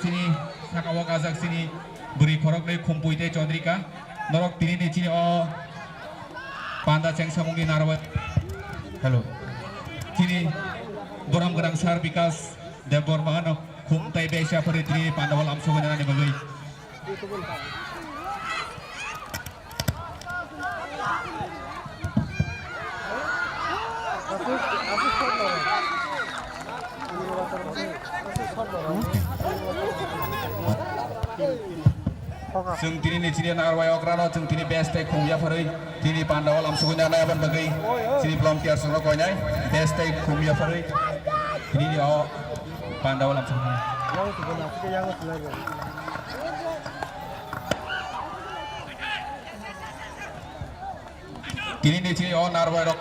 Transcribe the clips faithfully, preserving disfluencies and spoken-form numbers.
Chini saka o kajak chini bwrwi khoroknwi Khumpui tei Chandrika. Norok tini ni chini o panda chengsamungni narwai. Hello. Chini borom gwnang sir Bikas Debbarma no khum tei besa phari tini panda o lamsogwi nanani bagwi. Chwng tini ni chini narwai okrano chwng tini best tei khum yapharwi tini panda o lamsugwi nanai aboni bagwi chini volunteers rok koinai best tei khum yapharwi tini ni o panda o lamsugwi. Tini ni chini o narwai rok.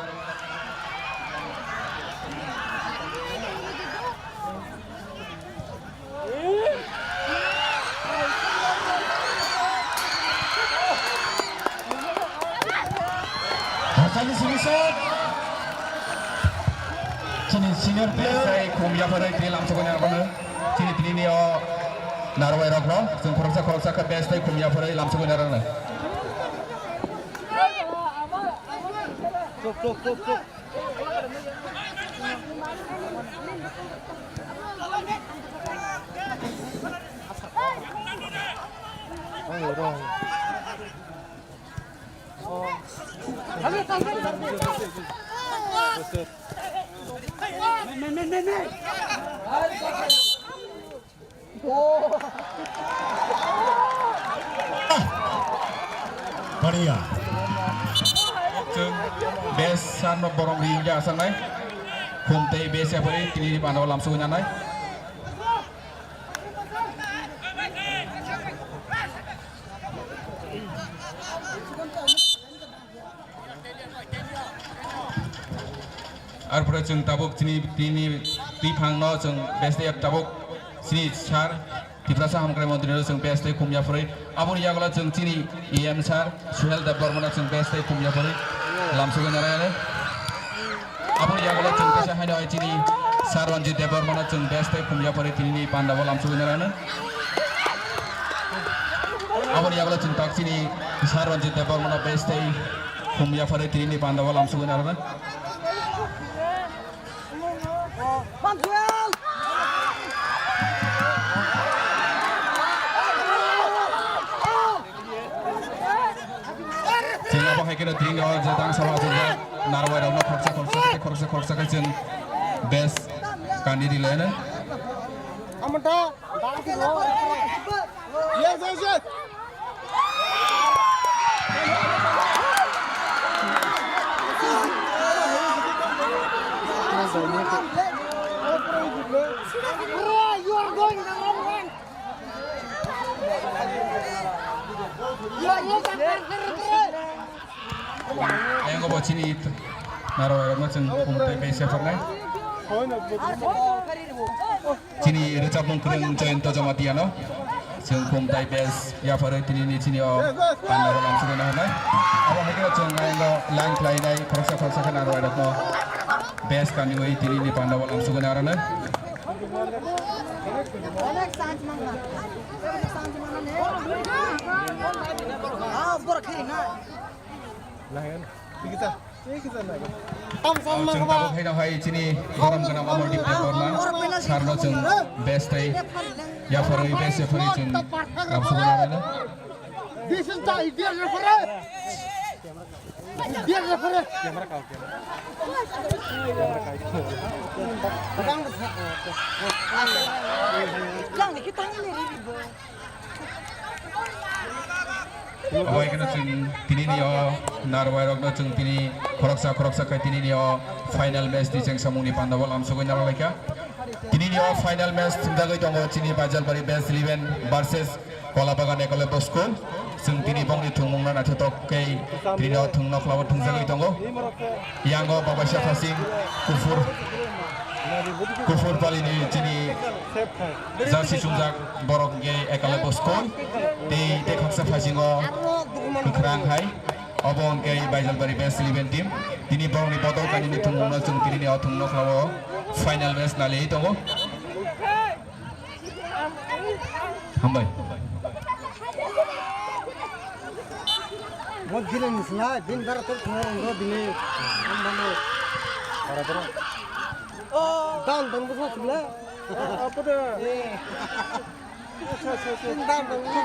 Hasalni solution. Chini senior player. Sai khum yapharwi tini lamsugwi narwai. Chini tini ni o narwai rok no. Chwng khoroksa khoroksa khe best tei khum yapharwi lamsugwi narwai. Chuk, chuk, chuk, chuk. Bariya. Chwng best sir no borom ri hingke asaknai. Khum tei best yapharwi tini ni panda o lamsugwi nanai. Arpore chwng tabuk chini tini twi phangno chwng best tei tabuk chini sir Tiprasa Hamkrai Montri no chwng best tei khum yapharwi. Aboni yagulo chwng chini E M sir Suhel Debbarma no chwng best tei khum yapharwi lamsugwi narwai. Aboni yagulo chwng teisa haino hai chini sir Ranjit Debbarma no chwng best tei khum yapharwi tini ni panda o lamsugwi narwai. Aboni yagulo chwng tak chini sir Ranjit Debbarma no best tei khum yapharwi tini ni panda o lamsugwi narwai. Chwng abo hai kheno tini o je tang sabo chwng narwai rokno khoroksa khoroksa khe, khoroksa khoroksa khe chwng best kandi di leno. Yes, yes, yes. Bro, you are going the wrong one. You are not a partner, bro. Ayang bo chini narwai rokno chwng khum tei best yapharnai. Chini rwchapmung kwrwng Jayanta Jamatia no chwng khum tei best yapharwi tini ni chini o panda o lamsugwi nahornai. Abo hai khe chwng ayang o line khlainai khoroksa khoroksa khe narwai rokno best kandiwi tini ni panda o lamsugwi nahornai. Chwng tabuk haino hai chini borom gwnang Amardeep Debbarma sir no chwng best tei yapharwi best yapharwi chwng lamsugwi nahornai. This is the ideal referee. Ideal referee. Yang ni kita ni ni. Obo hai kheno chwng tini ni o narwai rokno chwng tini khoroksa khoroksa khai tini ni o final match ni chengsamung ni panda o lamsugwi nang lai kha. Tini ni o final match thwngjagwi tongo chini Baijalbari Best Eleven versus Kolabagan Eklavya School. Chwng tini bongni thwngmung no naithotok khe tini o thwngno khlao thwngjagwi tongo. Yango Babaisa Phasing Kufur, Kufur Pali ni chini jersey chumjak borok hwnkhe Eklavya School. Tei, tei khaksa phasingo kwkhwrang hai. Obo hwnkhe Baijalbari Best Eleven team. Tini borokni bodol kanini thwngmungno chwng tini ni o thwngno khlao final match naliui tongo. Hambai. Mo dile ni sla, din dara tok thong ro dile. Amano. Dan dan busa sla. Apa dah? Eh. Acha, acha, acha. Din dan dan busa.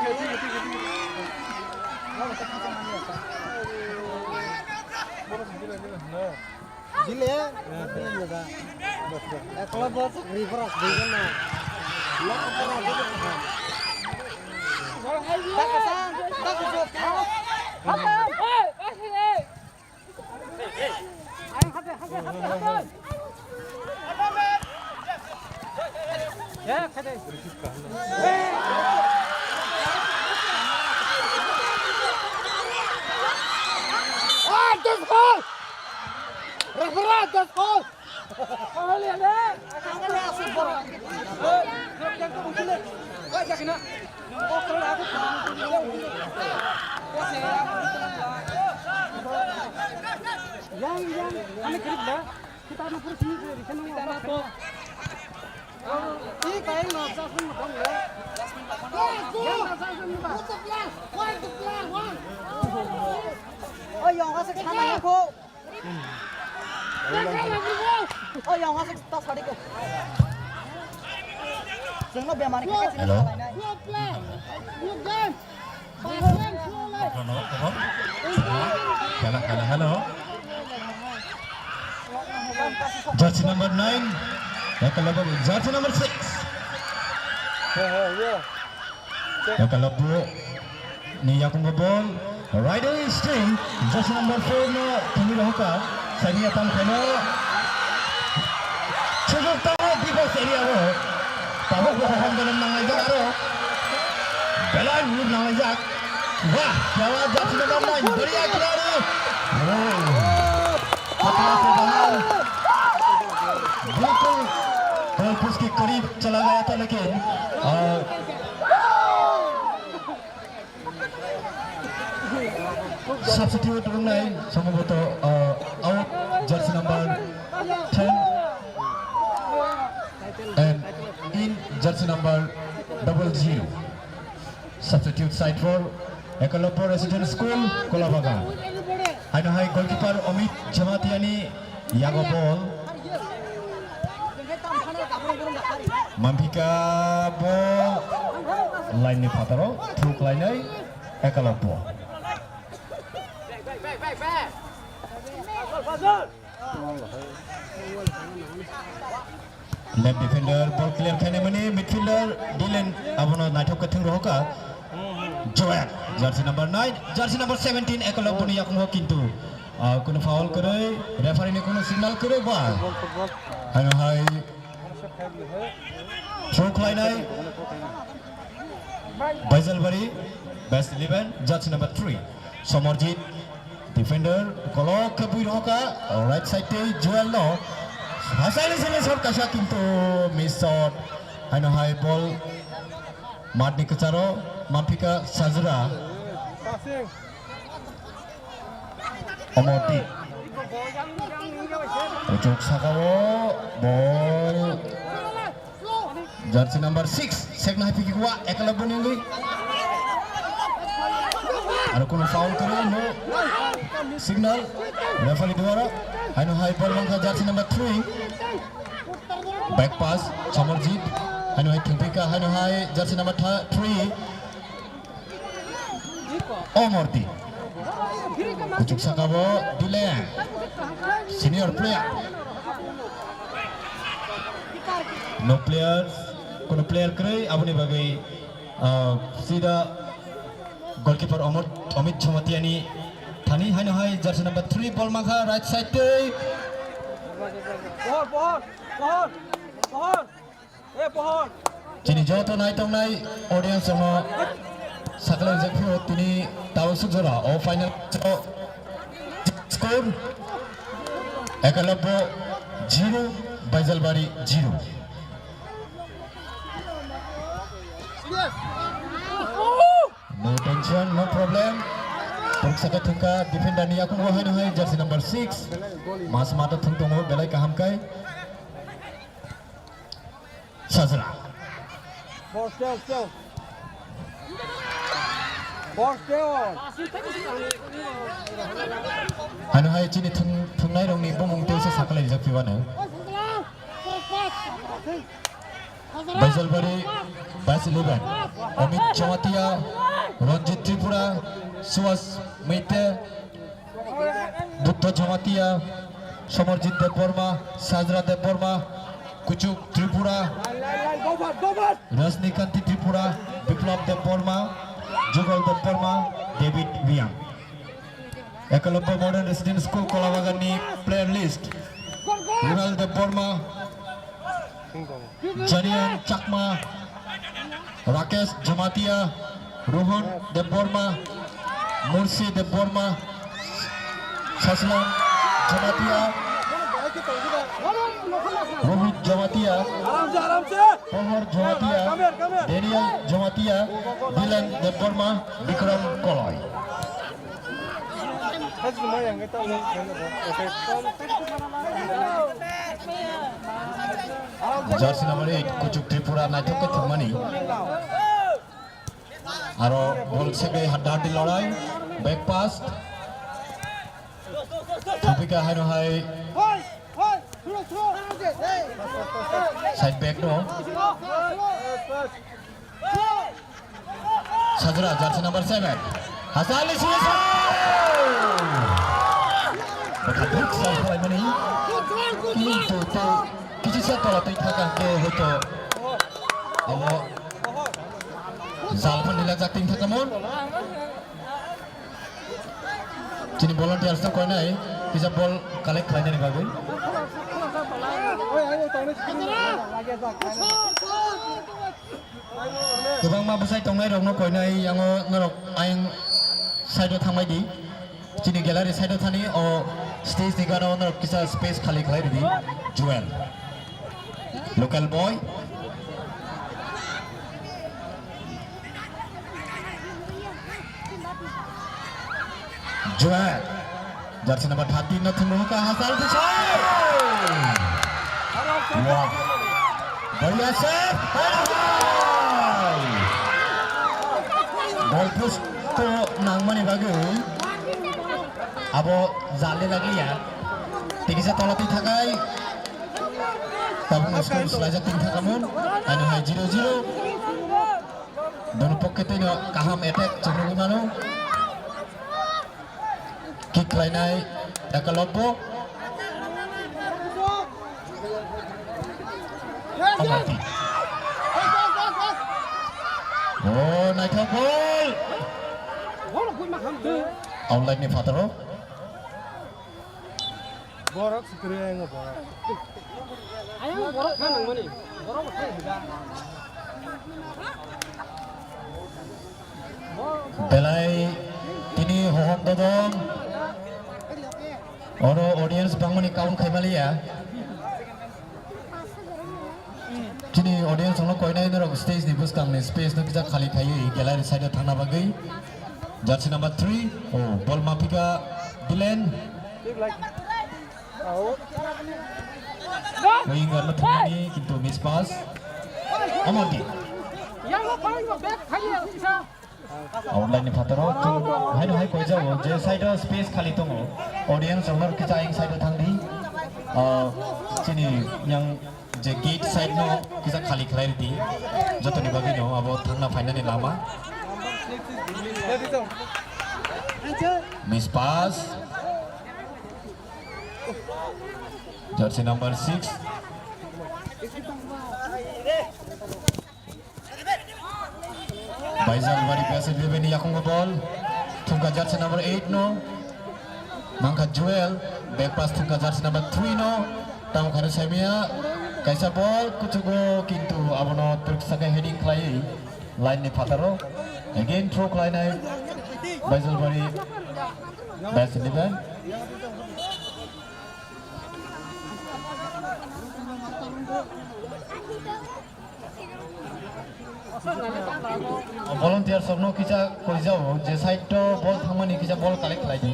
Dile, dile da. Ekla bos ribra dile na. Ah, just hold! Referee, just hold! Yang, yang, ane krik ba? Kita na pura sini se, di sana. Kita na to. Ini kayak nggak usah sini, bang, ya. Yang nggak usah sini, bang. Oh, yang nggak usah sana, ya, kok. Oh, yang masuk tas tadi ko. Sengno bemani kaka sini. Hello. Salai nai. Hello, hello, hello. Jersey number nine. Ekalobo, jersey number six. Ekalobo ni yakungo ball. Right away string, jersey number four no thwngwi rohorkha, side ni atam khaino. Sujuk tongo defense area o. Tabuk bo hom belem nanglaijak aro. Belai move nanglaijak. Wah, kya baat, jersey number nine, बढ़िया खिलाड़ी। Oh. Khatra se bahar. बिल्कुल goal post के करीब चला गया था, लेकिन, uh, Substitute wngnai, sombhoboto, uh, out jersey number ten and in jersey number double zero. Substitute side for Ekalopur Residential School, Kolabagan. Haino hai goalkeeper Amit Jamatia ni yago ball. Manphika ball line ni phataro thuk lainai Ekalopur. Left defender ball clear khainai mani midfielder Dylan abono naithok khe thwng rohorkha. Joel, jersey number nine, jersey number seventeen Ekalopur ni yakungo kintu, ah, kuno foul kwrwi, referee ni kuno signal kwrwi ba. Haino hai throw khlainai. Baijalbari, best eleven, jersey number three. Somarjit, defender, kolok khe bui rohorkha, right side tei Joel no. Hasaini sini shot kaisa kintu miss shot. Haino hai ball mat ni kwcharo, Manphika Sajra. Omorti. Puchuk saka o ball. Jersey number six, sekna hai piki kuwa, Ekalopur ni wngwi. Aro kuno foul kwrwi, no signal. Referee duara. Haino hai ball mangkha jersey number three. Back pass, Somarjit. Haino hai thwngpika, haino hai jersey number tha-, three. Omorti. Kuchuk saka bo Dile. Senior player. No players, kono player kwrwi, aboni bagwi, ah, sida goalkeeper Omor-, Amit Jamatia ni thani haino hai jersey number three ball mangkha right side tei. Chini joto naitongnai audience no sakla rijak phio tini tao sukjora o final o score Ekalopur zero, Baijalbari zero. No tension, no problem. Puruk saka thungkha defender ni yakungo haino hai jersey number six. Mas mata thung tongo belai kaham kai. Sajra. Ball stay on, stay on. Ball stay on. Hano hai chini thung-, thungnai rokni bumung tei se sakhalai rijak phibano. Baijalbari, Bas eleven, Amit Jamatia, Ranjit Tripura, Suhas Meite, Buddha Jamatia, Samarjit Debbarma, Sajra Debbarma, Kuchuk Tripura, Rajnikanti Tripura, Biplab Debbarma, Jugal Debbarma, David Riang. Ekalobya Modern Residential School Kolabagan ni player list. Rural Debbarma, Jarian Chakma, Rakesh Jamatia, Rohan Debbarma, Mursi Debbarma, Saslam Jamatia, Rohit Jamatia, Pohor Jamatia, Daniel Jamatia, Dylan Debbarma, Bikram Koloi. Jersey number eight, Kuchuk Tripura naithok khe thwngmani. Aro bol segwi hadda haddi lorai, back pass. Thupika haino hai side back no. Sajra, jersey number seven. Hasali Suso! Bwkha duk sal khlaimani. Kintu to kisi sa tola twi thaka ke hoito. Amo jal phan nila jak ting thaka mon. Chini volunteers to koinai kisa ball collect khlainani bagwi. Kwbangma bwsai tongnai rokno koinai yango norok ayang side o thangbai di. Chini gallery side o thani o stage ni gana o norok kisa space khali khlai ridi. Joel. Local boy. Joel. Jersey number thirteen no thumbu ka hasal tu sai. Wah. Bhaiya sir. Ball post to nangmani bagwi. Abo jale lagiya. Tikisa tola twi thakai. Tabuk score slaijak twi thakamun. Ani hai zero zero. Bono pokke twi no kaham attack chwngwi mano. Kick khlainai Ekalobbo. Amati. Oh, naithok goal. Outline ni phataro. Borok sikri ang borok. Ayang borok kha nangmani. Borok kha higa. Belai tini hohom dodom. Oro audience bangmani count khaimaliya. Chini audience no koinai norok stage ni bwskang ni space no kisa khali khaiwi gallery side o thangna bagwi. Jersey number three, oh, ball mapika Dylan. Winger no thumani kintu miss pass. Amordi. Outline ni phataro haino hai koijago je side o space khali tongo. Audience rok no kisa ayang side o thangdi. Ah, chini yang je gate side no kisa khali khlai ridi. Jotoni bagwi no abo thangna phainani lama. Miss pass. Jersey number six. Baijal bari P S L B ni yakungo ball. Thumka jersey number eight no. Mangkha Joel. Back pass thumka jersey number three no. Tamo khare saimia. Kaisa ball kuchugo kintu abono turk saka heading khlai line ni phataro. Again throw khlainai. Baijal bari P S L B. Volunteers rokno kisa koijao je side o ball thangmani kisa ball collect khlai di.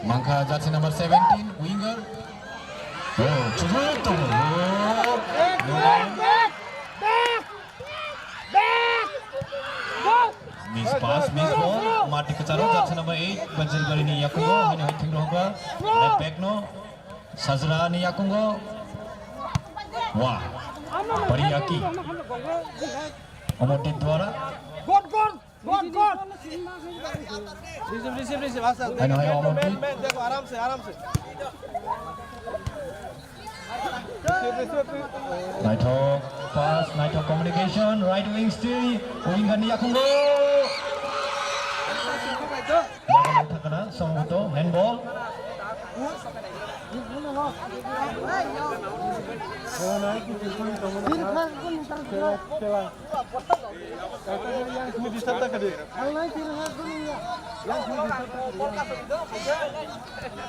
Mankha jersey number seventeen, winger. Oh, chujak tongo. Oh, no line. Miss pass, miss ball. Mati kacharo, jersey number eight, Banjilbari ni yakungo, haino hai thwng rohorkha. Left back no, Sajra ni yakungo. Wah, Bari Aki. Omorjit Dwara. Receive, receive, receive. Acha, Ano hai man, Omorjit. Man, man, dekho, aram se, aram se. Receive, receive, receive. Naithok pass, naithok communication, right wing still, winger ni yakungo. Yakungo thangkana, songwto, handball.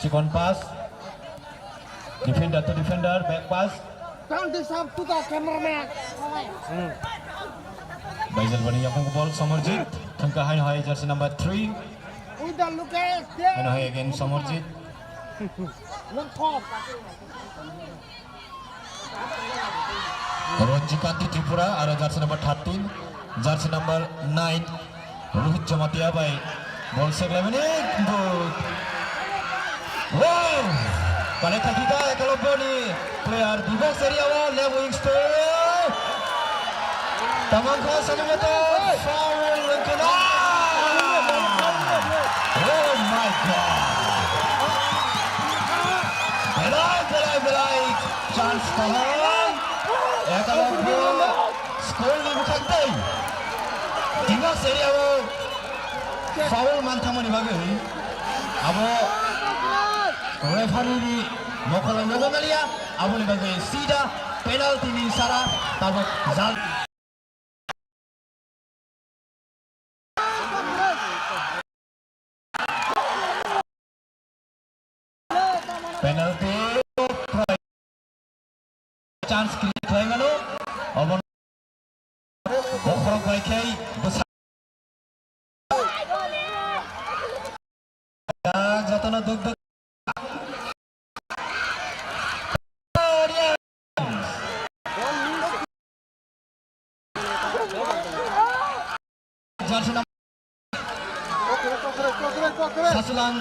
Chikon pass. Defender to defender, back pass. Don't disturb to the cameraman. Baijal Bani yakung ball Samarjit. Thangka hai hai jersey number three. With the Lucas there. Hai hai again Samarjit. One top. Ranjikanti Tripura aro jersey number thirteen, jersey number nine, Rohit Jamatia bai ball seklaimani, good. Wow! Connect thakika Ekalobyoni player, D box area o left wing stay. Tamangkha Sanimata foul wngkha. Oh my God! Belai, belai, belai chance kaham. Ekalobyo score ni bwkhak tei D box area o foul manthamani bagwi abo referee ni mokolo logo maliya, aboni bagwi sida penalty ni sara tabuk jal. Penalty, chance create khlai mano. Obo bokhorok bai khe bwsa. Jotono duk duk. Jersey number Sasulang.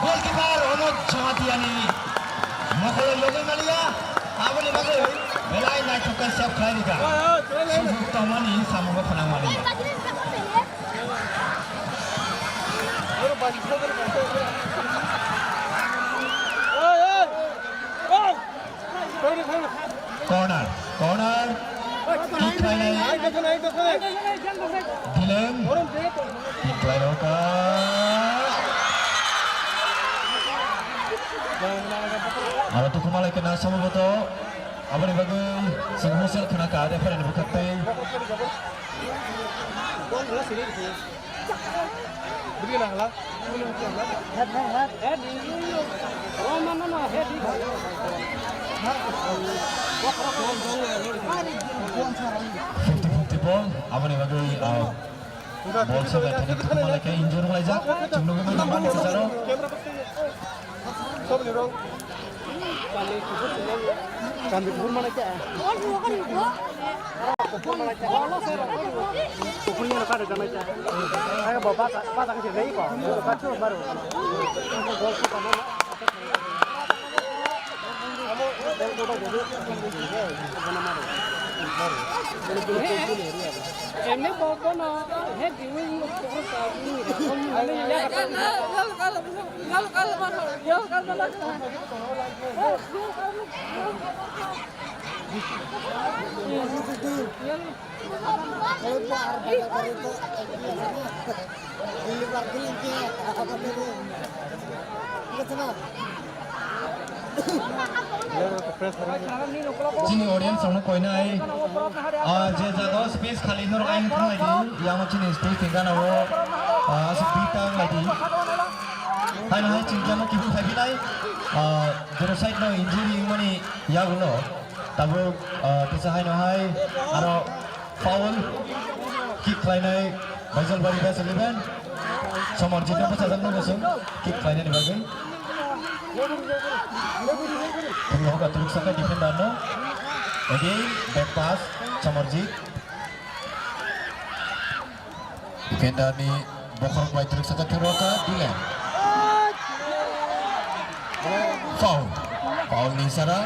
Goalkeeper Omor Jamatia ni mokolo logi maliya, aboni bagwi belai naithok khe save khlai rikha. Sujok tongmani samungo phnang maliya. Corner, corner. Kick khlainai. Dilem. Kick khlairokha. Aro tukhuma laikha na samboto. Aboni bagwi chwng husel khna kha referee ni bwkhak tei. Fifty fifty ball, aboni bagwi, ah, ball se bai thani thangma lai khe injury wnglaijak, chwng nugwi mano mani kwcharo. Kandi kuphur mana kya? Kuphur ni kare jana kya? Ay, ba, ba, ba, ba, kasi dai ko. Ba, chu, baru. Gol chu kana. Amo, gol chu ba, gol chu. Kana maru. Baru. Emni bol to na, he diwi. Chini audience rokno koinai, ah, je jaga o space khali norok ayang thanglai di, yang chini stage ni gana o. Ah, aswk bita wng lai di. Haino hai chwng jamo kiphil phai phinai. Ah, jero side no injury wngmani yagulo. Tabuk, ah, kisa haino hai aro foul kick khlainai Baijalbari West eleven. Somar Jitno bwsajak no gosong kick khlainani bagwi. Thangwi hoka turuk saka defender no. Again, back pass, Somar Jit. Defender ni bokhorok bai twrwk saka thwrwk kha Dylan. Foul. Foul ni sara.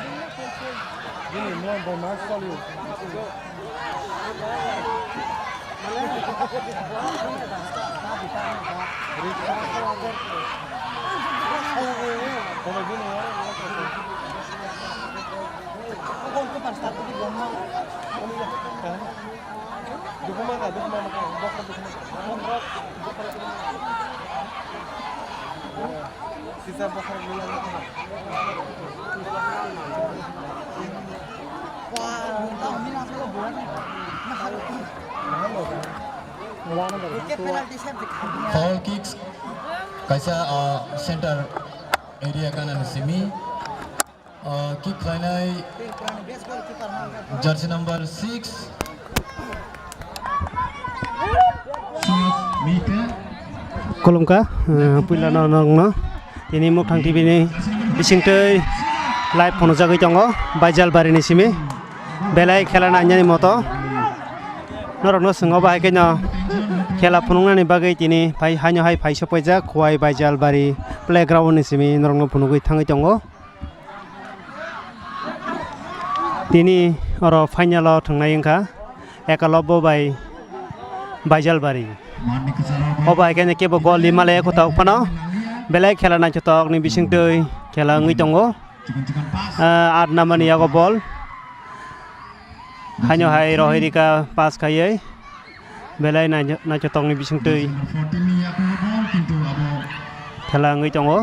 Foul kicks kaisa, ah, center area kanani simi. Ah, kick khlainai jersey number six. Khulumkha, ah, puila no nokno tini Muktang T V ni bisingtwi live phunukjagwi tongo Baijalbari ni simi belai khela nainani moto norokno swngo bahai khe no khela phunuknani bagwi tini phai haino hai phai sokpaijak Khowai Baijalbari playground ni simi norokno phunugwi thangwi tongo. Tini oro final o thwngnai wngkha Ekalobbo bai Baijalbari. O bai khe kebo gol lima le kwtal phano belai khela naithotok ni bisingtwi khela wngwi tongo. Ah, aat number ni yago bol. Haino hai rohirika pass khaiwi. Belai nai-, naithothokni bisingtwi khela wngwi tongo.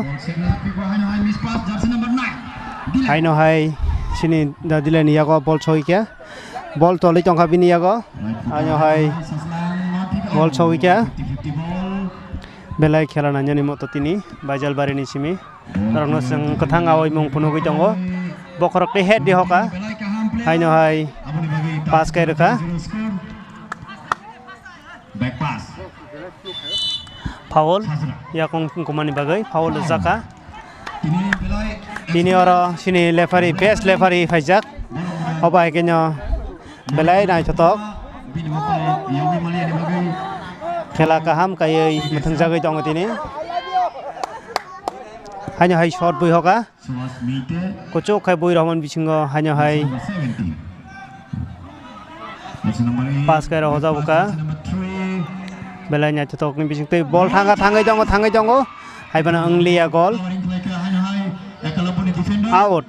Haino hai chini Dadilani yago bol sogwi kha. Bol tolwi tongkha bini yago. Haino hai bol sogwi kha. Belai khela nainani moto tini Baijalbarini simi. Norokno chwng kwthang awi mung phunugwi tongo. Bokhorok tei head di hoka. Haino hai pass kai rwkha. Foul, yakung kumani bagwi foul rijak kha. Tini oro chini referee, best referee phaijak. Obo hai khe no belai naithothok. Khela kaham kaiwi mwthwngjagwi tongo tini. Haino hai shot bui hoka. Kuchuk khai bui rohormani bisingo haino hai pass khai rohorjak bwkha. Belai naithothokni bisingtwi bol thangkha, thangwi tongo, thangwi tongo. Hai phano wngliya gol. Out.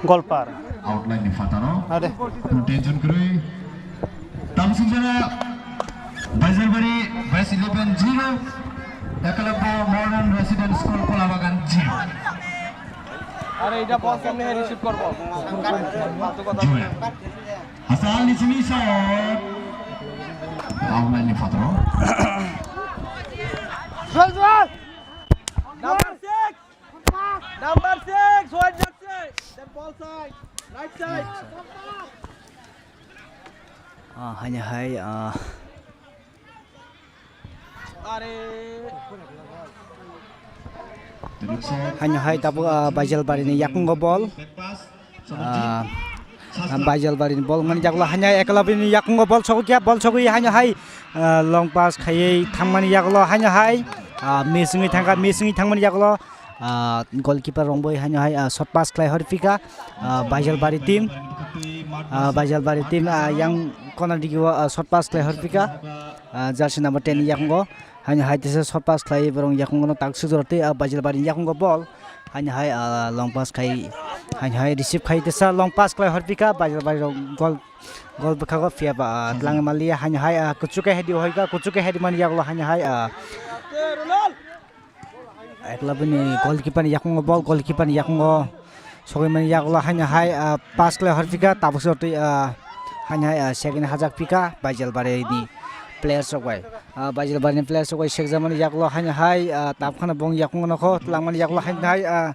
Golpar. Outline ni phataro. Ade. Tension kwrwi. Tamsukjora Baijalbari West eleven zero, Ekalabya Modern Residence School Kolabagan zero. আরে এটা বল কেমনে রিসিভ করবো? Julian. Asal ni simi shot. Outline ni phataro. Number six. Number six. Wide jersey. Then ball side. Right side. Ah, hanya hai, ah, Hanya hai tabuk, ah, Baijalbari ni yakungo bol. Ah, Baijalbari ni bol mani yakulo hanya Ekalabya ni yakungo bol sogwi kya, bol sogwi hanya hai, ah, long pass khaiwi thangmani yakulo hanya hai, ah, miss wngwi thangkha, miss wngwi thangmani yakulo, ah, goalkeeper rongbo hanya hai, ah, shot pass khlai horphika, ah, Baijalbari team, ah, Baijalbari team, ah, yang corner digi o, ah, shot pass khlai horphika. Ah, jersey number ten ni yakungo. Haino hai tesa shot pass khlai borok yakungo no tak sujuro tei, ah, Baijalbari yakungo bol. Haino hai, ah, long pass khai, haino hai receive khai tesa long pass khlai horphika Baijalbari rok gol, gol bwkhago phiya ba, ah, twlangwi manliya. Haino hai, ah, kuchuk khe head di hoika, kuchuk khe head mani yagulo haino hai, ah, Eklavani goalkeeper ni yakungo ball, goalkeeper ni yakungo sogwi mani yagulo haino hai, ah, pass khlai hor phika, tabuk se twi, ah, haino hai, ah, second hajak phika, Baijalbari ni players rok bai. Ah, Baijalbari ni players rok bai sekjak mani yagulo haino hai, ah, tabuk kheno bong yakungo nokho, twlang mani yagulo haino hai, ah,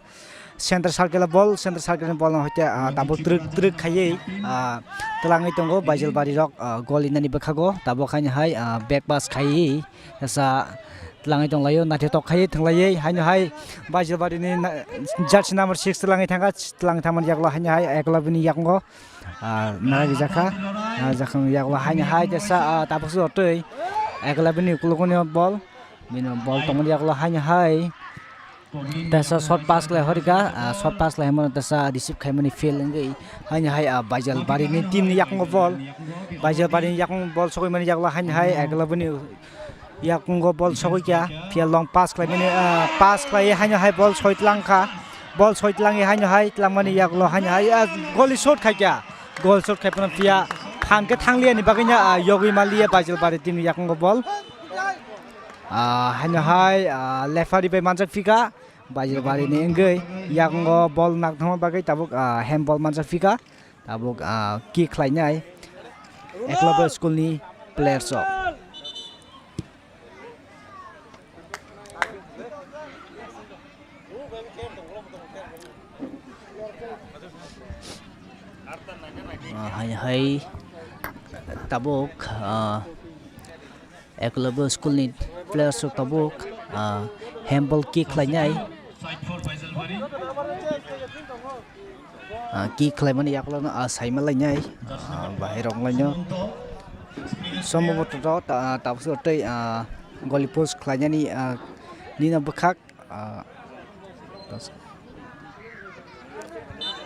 center circle ball, center circle ni ball no hoite, ah, tabuk twrwk twrwk khaiwi, ah, twlangwi tongo Baijalbari rok, ah, goal inani bwkhago, tabuk haino hai, ah, back pass khaiwi. Tesa twlangwi tonglaio, naithotok khai thwnglaiwi, haino hai Baijalbari ni na-, jersey number six twlangwi thangkha, twlangwi thangmani yagulo haino hai Eklavani yakungo, ah, naraijak kha, naraijak kha yagulo haino hai tesa, ah, tabuk se twi Eklavani ukulukuni ball, bini ball tongmani yagulo haino hai. Tesa short pass khlai horika, ah, short pass khlai hwnmano tesa receive khaimani fail wngwi. Haino hai, ah, Baijalbari ni team ni yakungo ball. Baijalbari ni yakungo ball sogwi mani yagulo haino hai Eklavani yakungo ball sogwi kha. Phiya long pass khlai mani, ah, pass khlai haino hai ball soi tlang kha. Ball soi tlang haino hai tlang mani yagulo haino hai, ah, goal shot khai kha. Goal shot khai phano phiya phan khe thang liya ni bagwi no, ah, yogwi ma liya Baijalbari team ni yakungo ball. Ah, haino hai, ah, referee bai manjak phika. Baijalbari ni wngwi yakungo ball nak thangma bagwi tabuk, ah, hand ball manjak phika. Tabuk, ah, kick khlainai Eklavya school ni players rok. Ah, hai, hai. Tabuk, ah, Eklavya school ni players rok tabuk, ah, handball kick khlainai. Ah, kick khlaimani yakulo no, ah, saima lainai, ah, bahai rok laino. Somo bo to, to, ta-, tabuk tei, ah, goal post khlainani, ah, nini bwkhak, ah,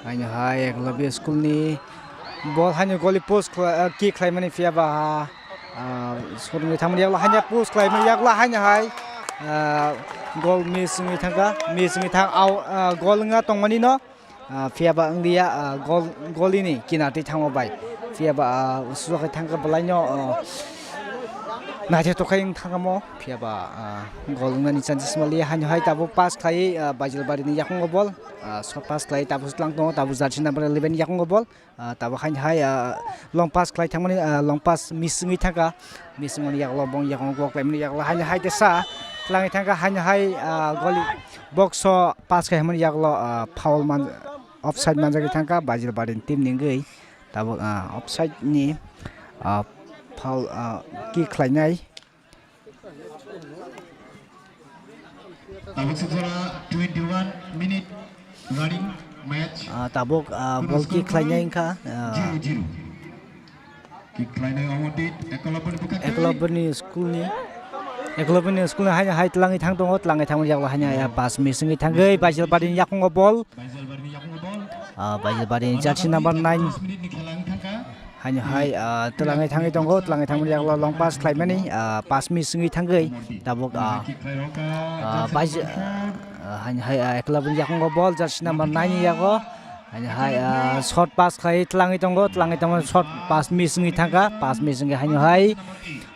Haino hai Eklavya school ni ball haino goal post khla-, ah, kick khlaimani phiya ba, ah, sotwi thangmani yagulo haino post khlaimani yagulo haino hai, ah, goal miss wngwi thangkha, miss wngwi thang, out, ah, goal wngya tongmani no, ah, phiya ba wngya, ah, goal, goal ni kinartwi thangma bai phiya ba, ah, sujakhe thangkha belai no, ah, naithe tokhai wng thangkha mo. Phiya ba, ah, goal wngnani chances maliya, haino hai tabuk pass khlaiwi, ah, Baijalbari ni yakungo ball, ah, short pass khlaiwi tabuk se tlang tongo, tabuk jersey number eleven yakungo ball, ah, tabuk haino hai, ah, long pass khlai thangmani, ah, long pass miss wngwi thangkha, miss wngmani yagulo bong yakungo kok laimani yagulo haino hai tesa twlangwi thangkha, haino hai, ah, goal box o pass khai hwnmani yagulo, ah, foul man, offside manjagwi thangkha Baijalbari ni team ni wngwi, tabuk, ah, offside ni, ah, foul, ah, kick khlainai. Tabuk se jora twenty-one minute running match. Ah, tabuk, ah, goal kick khlainai wngkha, ah, zero zero. Kick khlainai omo dit Eklavya ni bwkhak twi. Eklavya ni school ni, Eklavya ni school ni haino hai twlangwi thang tongo, twlangwi thangmani yagulo haino hai pass miss wngwi thangwi Baijalbari ni yakungo ball. Ah, Baijalbari ni jersey number nine. Haino hai, ah, twlangwi thangwi tongo, twlangwi thangmani yagulo long pass khlaimani, ah, pass miss wngwi thangwi tabuk, ah, ah, Baija-, ah, haino hai, ah, Eklavya ni yakungo ball jersey number nine ni yago. Haino hai, ah, short pass khlai twlangwi tongo, twlangwi tongmani short pass miss wngwi thangkha, pass miss wngwi haino hai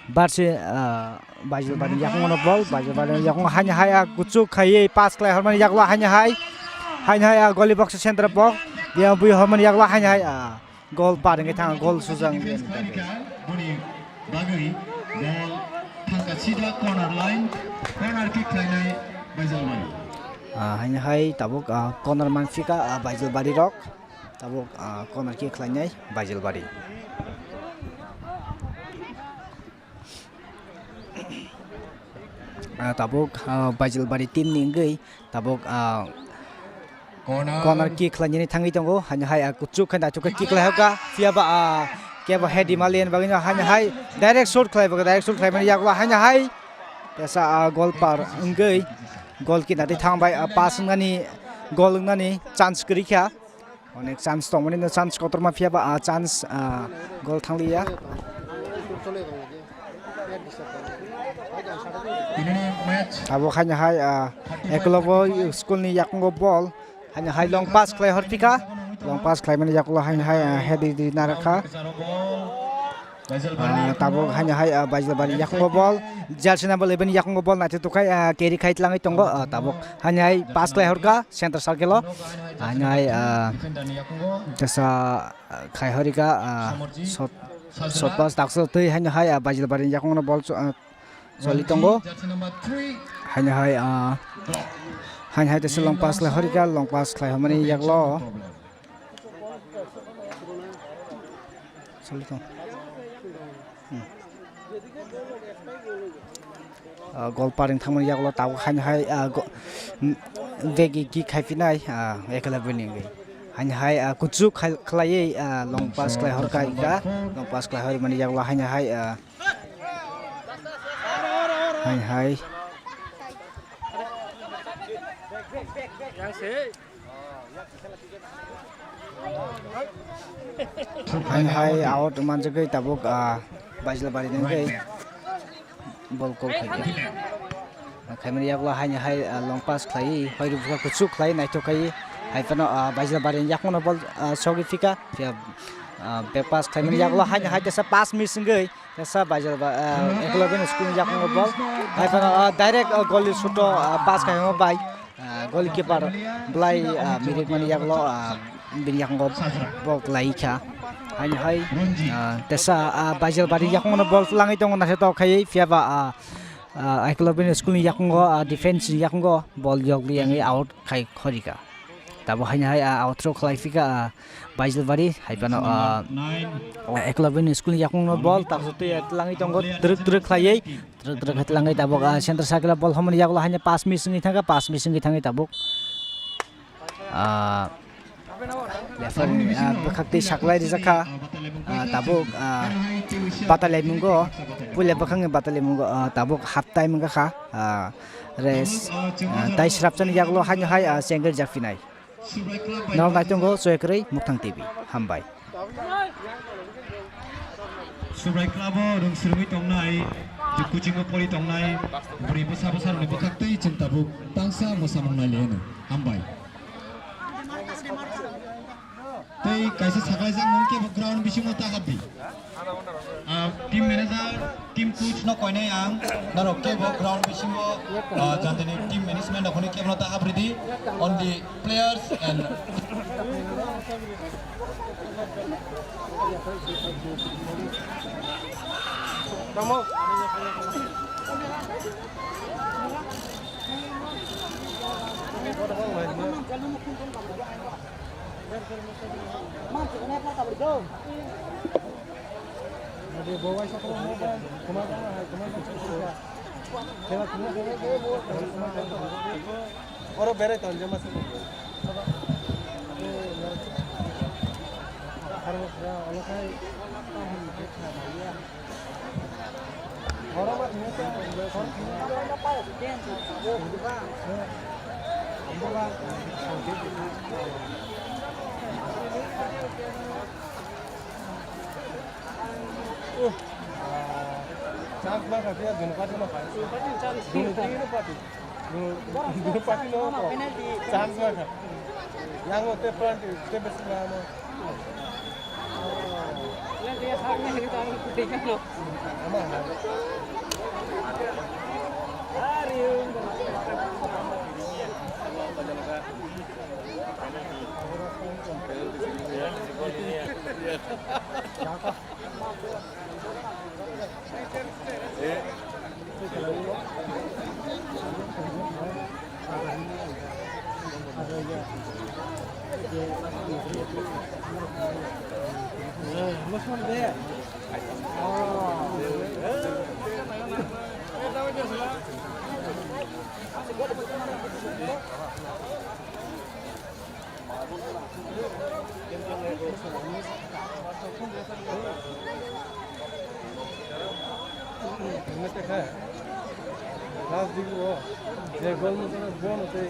jersey, ah, Baijalbari ni yakungo no ball, Baijalbari ni yakungo haino hai, ah, kuchuk khaiwi pass khlai hormani yagulo haino hai. Haino hai, ah, goal box center box. Biyang bui hormani yagulo haino hai, ah, goal par wngwi thang, goal sujak wngwi thang. Boni bagwi goal thangkha sida corner line, corner kick khlainai Baijalbari. Ah, haino hai tabuk, ah, corner manphika, ah, Baijalbari rok. Tabuk, ah, corner kick khlainai Baijalbari. Ah, tabuk, ah, Baijalbari team ni wngwi tabuk, ah, corner kick khlainani thangwi tongo. Haino hai, ah, kuchuk khe naithok khe kick khlai hoka. Phiya ba, ah, kebo head di maliya bagwi no haino hai direct shot khlai bagwi, direct shot khlaimani yagulo haino hai tesa, ah, goal par wngwi goal kinartwi thang bai, ah, pass wngnani, goal wngnani chance kwrwi kha. Onek chance tongmani no, chance kotorma phiya ba, ah, chance, ah, goal thangliya. Abo haino hai, ah, Eklavya school ni yakungo ball. Haino hai long pass khlai horphika. Long pass khlaimani yakulo haino hai, ah, head di di narakha. Ah, tabuk haino hai, ah, Baijalbari yakungo bol, jersey number eleven yakungo bol naithotok khai, ah, carry khai tlangwi tongo, ah, tabuk haino hai pass khlai horkha center circle o, haino hai, ah, tesa, ah, khai horikha, ah, shot, shot pass taksa twi haino hai, ah, Baijalbari yakungo bol cho-, ah, Choli tongo. Haino hai, ah, haino hai tesa long pass khlai horikha, long pass khlai hormani yaklo. Choli tong. Hmm. Ah, goal paring thangmani yaklo tabuk haino hai, ah, go-, m-, begi kick khai phinai, ah, ekla bini wngwi. Haino hai, ah, kuchuk khai-, khlaiwi, ah, long pass khlai horkha, long pass khlai hormani yaklo haino hai, ah, Hai, hai. Hai, hai, out manjagwi tabuk, ah, Baijalbari ni hwnkhe bol kok khaikha. Khaimani yaklo haino hai, ah, long pass khlaiwi, hoi rwkha kuchuk khlaiwi naithok khai. Hai phano, ah, Baijalbari ni yakungno bol, ah, sogwi phika. Phiya, ah, back pass khlaimani yaklo haino hai tesa pass miss wngwi. Tesa Baijalba, ah, Eklavin school ni yakungo bol. Hai phano, ah, direct, ah, goli suto, ah, pass khai hwnba bai, ah, goalkeeper belai, ah, mirikmani yaklo, ah, bini yakungo bol khlai kha. Haino hai, ah, tesa, ah, Baijalbari yakungo bol tlangwi tongo naithotok khai phiya ba, ah, ah, Eklavin school ni yakungo, ah, defense ni yakungo bol yokli yangwi out khai khorika. Tabuk haino hai, ah, outro khlai phika, ah, Baijalbari, hai phano, ah, Eklavin school ni yakungno bol, taksa twi, ah, tlangwi tongo, twrwk twrwk khlaiwi, twrwk twrwk khe tlangwi tabuk, ah, center circle o bol homoni yaklo haino pass miss wngwi thangkha, pass miss wngwi thangwi tabuk, ah, referee, ah, bwkhak twi saklai rijak kha, ah, tabuk, ah, batalai mungo, puila bwkhakni batalai mungo, ah, tabuk half time wngkha kha, ah, rest, ah, tai srapchani yaklo haino hai, ah, chengwi rijak phinai. Norok naitongo choi kwrwi Muktang T V. Hambai. Subrai Club o rwng swrwngwi tongnai, je coaching o pori tongnai, bwrwi bwsa bwsa rokni bwkhak twi chwng tabuk tangsa mwsamung nai le hwno. Hambai. Tei kaisa saklaijak mung kebo ground bisingo ta habdi. Ah, team manager, team coach no koinai ang, norok kebo ground bisingo, ah, jani jani team management rok hwnwi kebo no ta habridi, on the players and Oro berai tonjak masa. Chance ma kha, dunu party ma kha. Dunu party no party. Dunu, dunu party no party. Chance ma kha. Yang o te plan te, te bes ma mo. Ama ha. Last degree o je gol mo tei gol mo tei.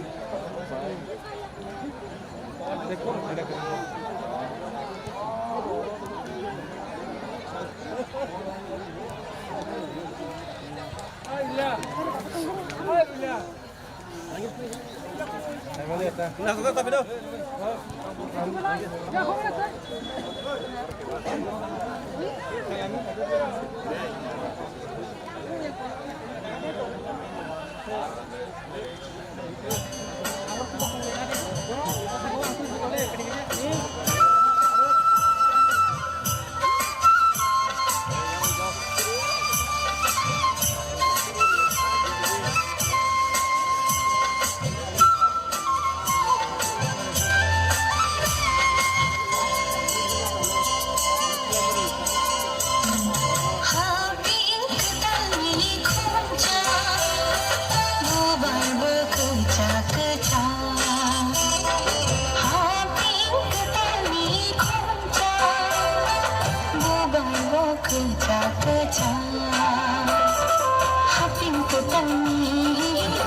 Haping kwtalni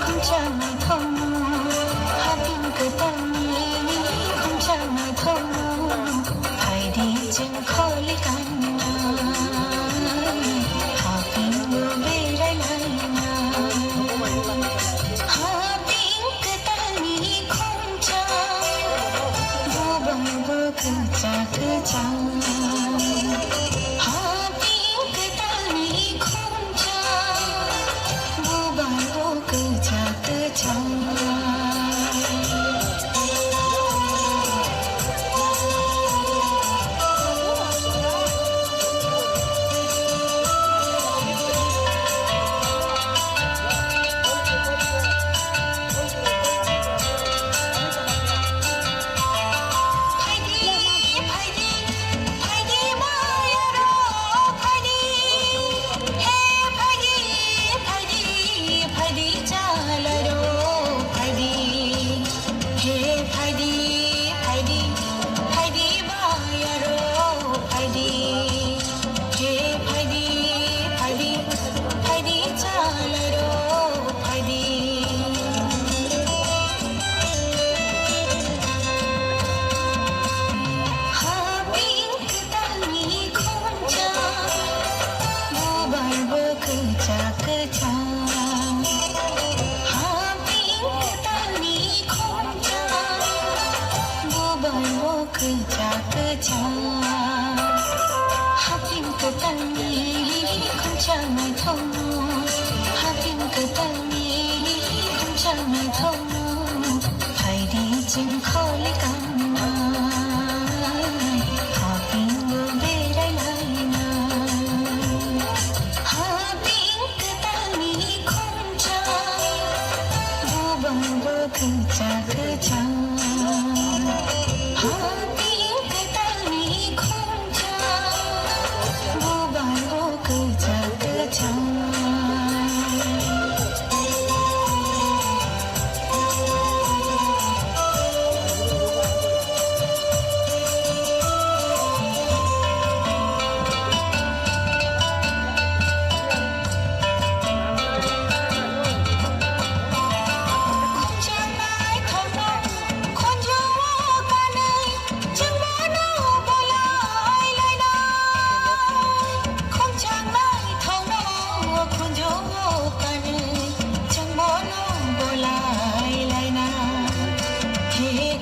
khumcha naithokno, haping kwtalni khumcha naithokno, phaidi chwng kholi kanna, hapingo berai laina. Haping kwtalni khumcha, bubai bo kwcha kwcha. Haping kwtalni khumcha, bubai bo kwcha kwcha. He phaidi, phaidi, phaidi bayaro phaidi. He phaidi, phaidi, phaidi chalairo phaidi. Haping kwtalni khumcha, bubai bo kwcha kwcha. Haping kwtalni khumcha, bubai bo kwcha kwcha. Haping kwtalni khumcha naithokno, haping kwtalni khumcha naithokno, phaidi chwng kholi kanna, hapingo berai laina. Haping kwtalni khumcha, bubai bo kwcha kwcha. Haping kwtalni khumcha, bubai bo kwcha kwcha.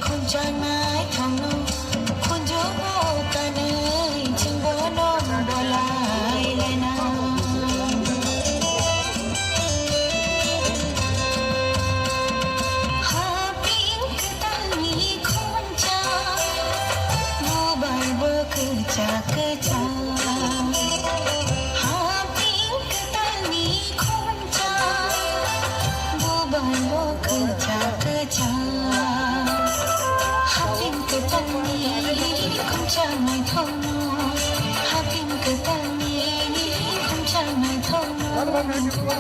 Khumchang naithokno khunju o kanwi chwng bono bolai laina. Haping kwtalni khumcha, bubai bo kwcha kwcha. Haping kwtalni khumcha, bubai bo kwcha kwcha. Haping kwtalni khumcha naithokno, haping kwtalni khumcha naithokno,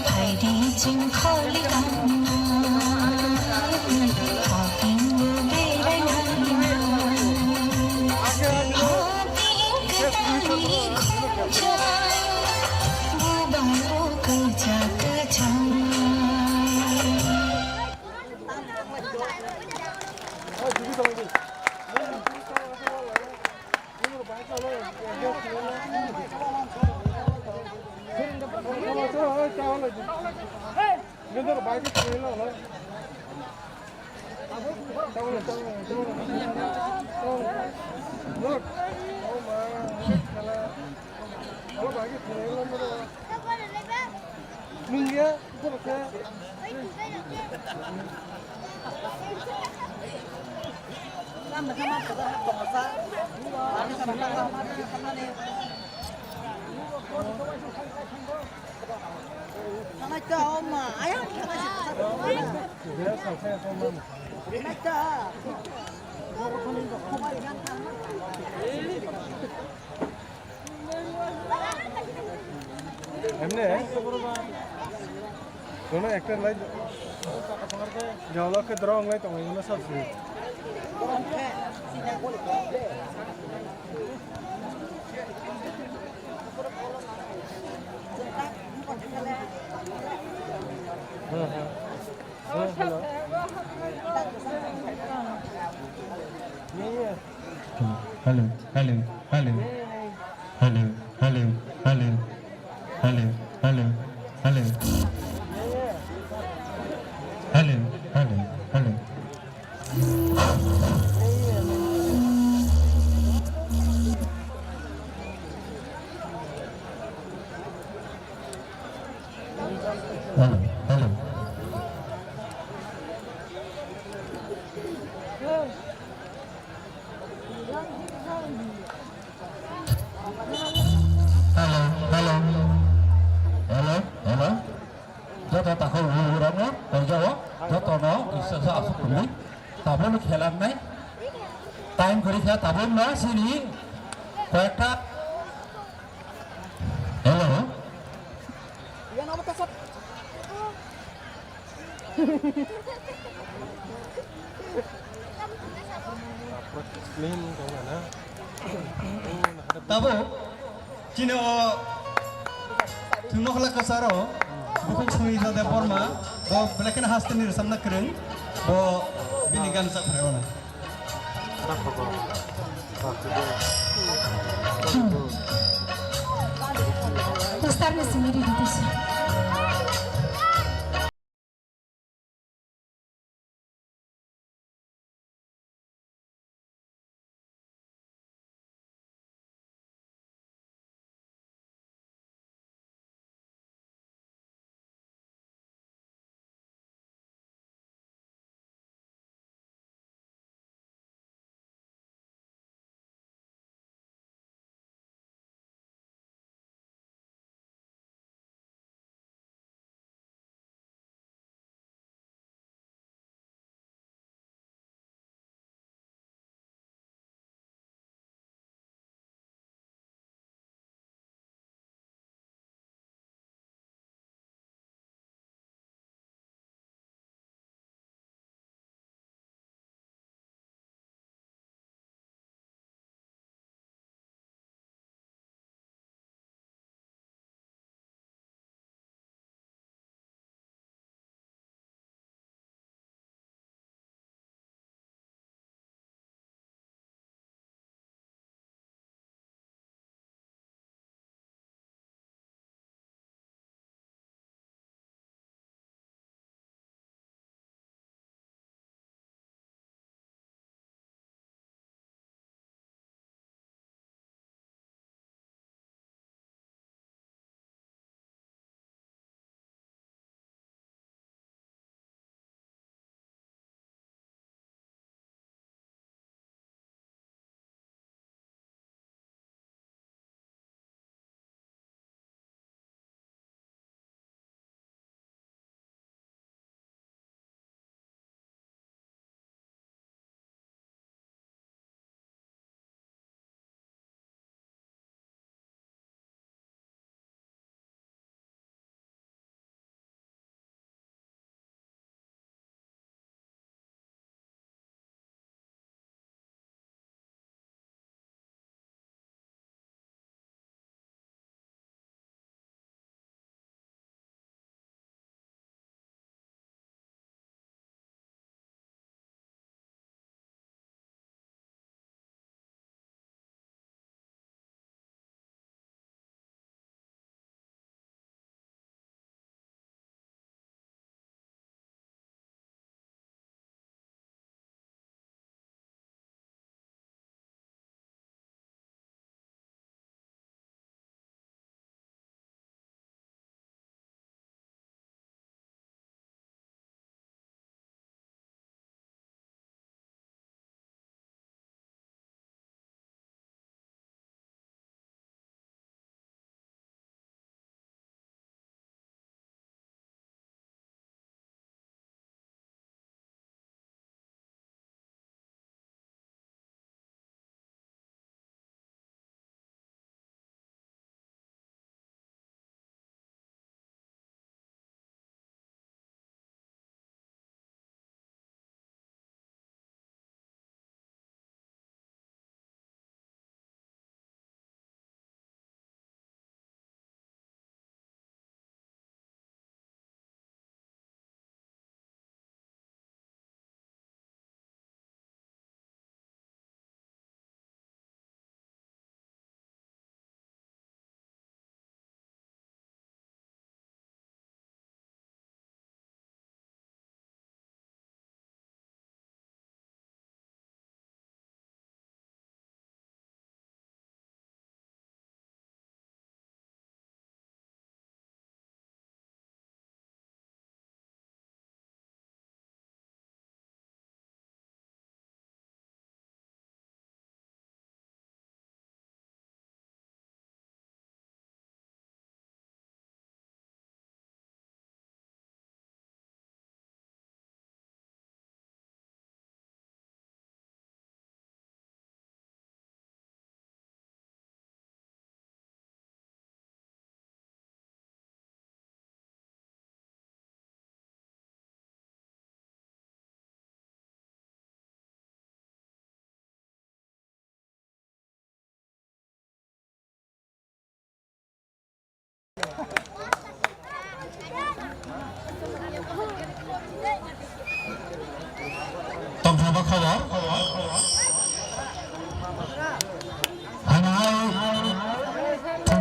phaidi chwng kholi kanna, hapingo berai laina. Haping kwtalni khumcha, bubai bo kwcha kwcha. এমনি কোনো একটা লাইন জলকে ধরো অংলাই তো অংলাই সব শুরু। হ্যাঁ, হ্যাঁ। হ্যাঁ, hello. Hello, hello, hello. Hello, hello, hello. Hello, hello, hello. Hello, hello, hello. Hello, hello. Hello, hello. Hello, hello. Joto takhuk rwrwrokno koijao, jotono Iswar aswk kwrwi. Tabukno khela wngnai. Time kwrwi kha, tabukno chini koyekta. Hello. Tabuk chini o thwngnokhla kwcharo bukhuk Sumitra Debbarma, bo belai kheno hasteni rwchapna kwrwng, bo bini gan rwchap phaio na. Poster ni simi ready tisa.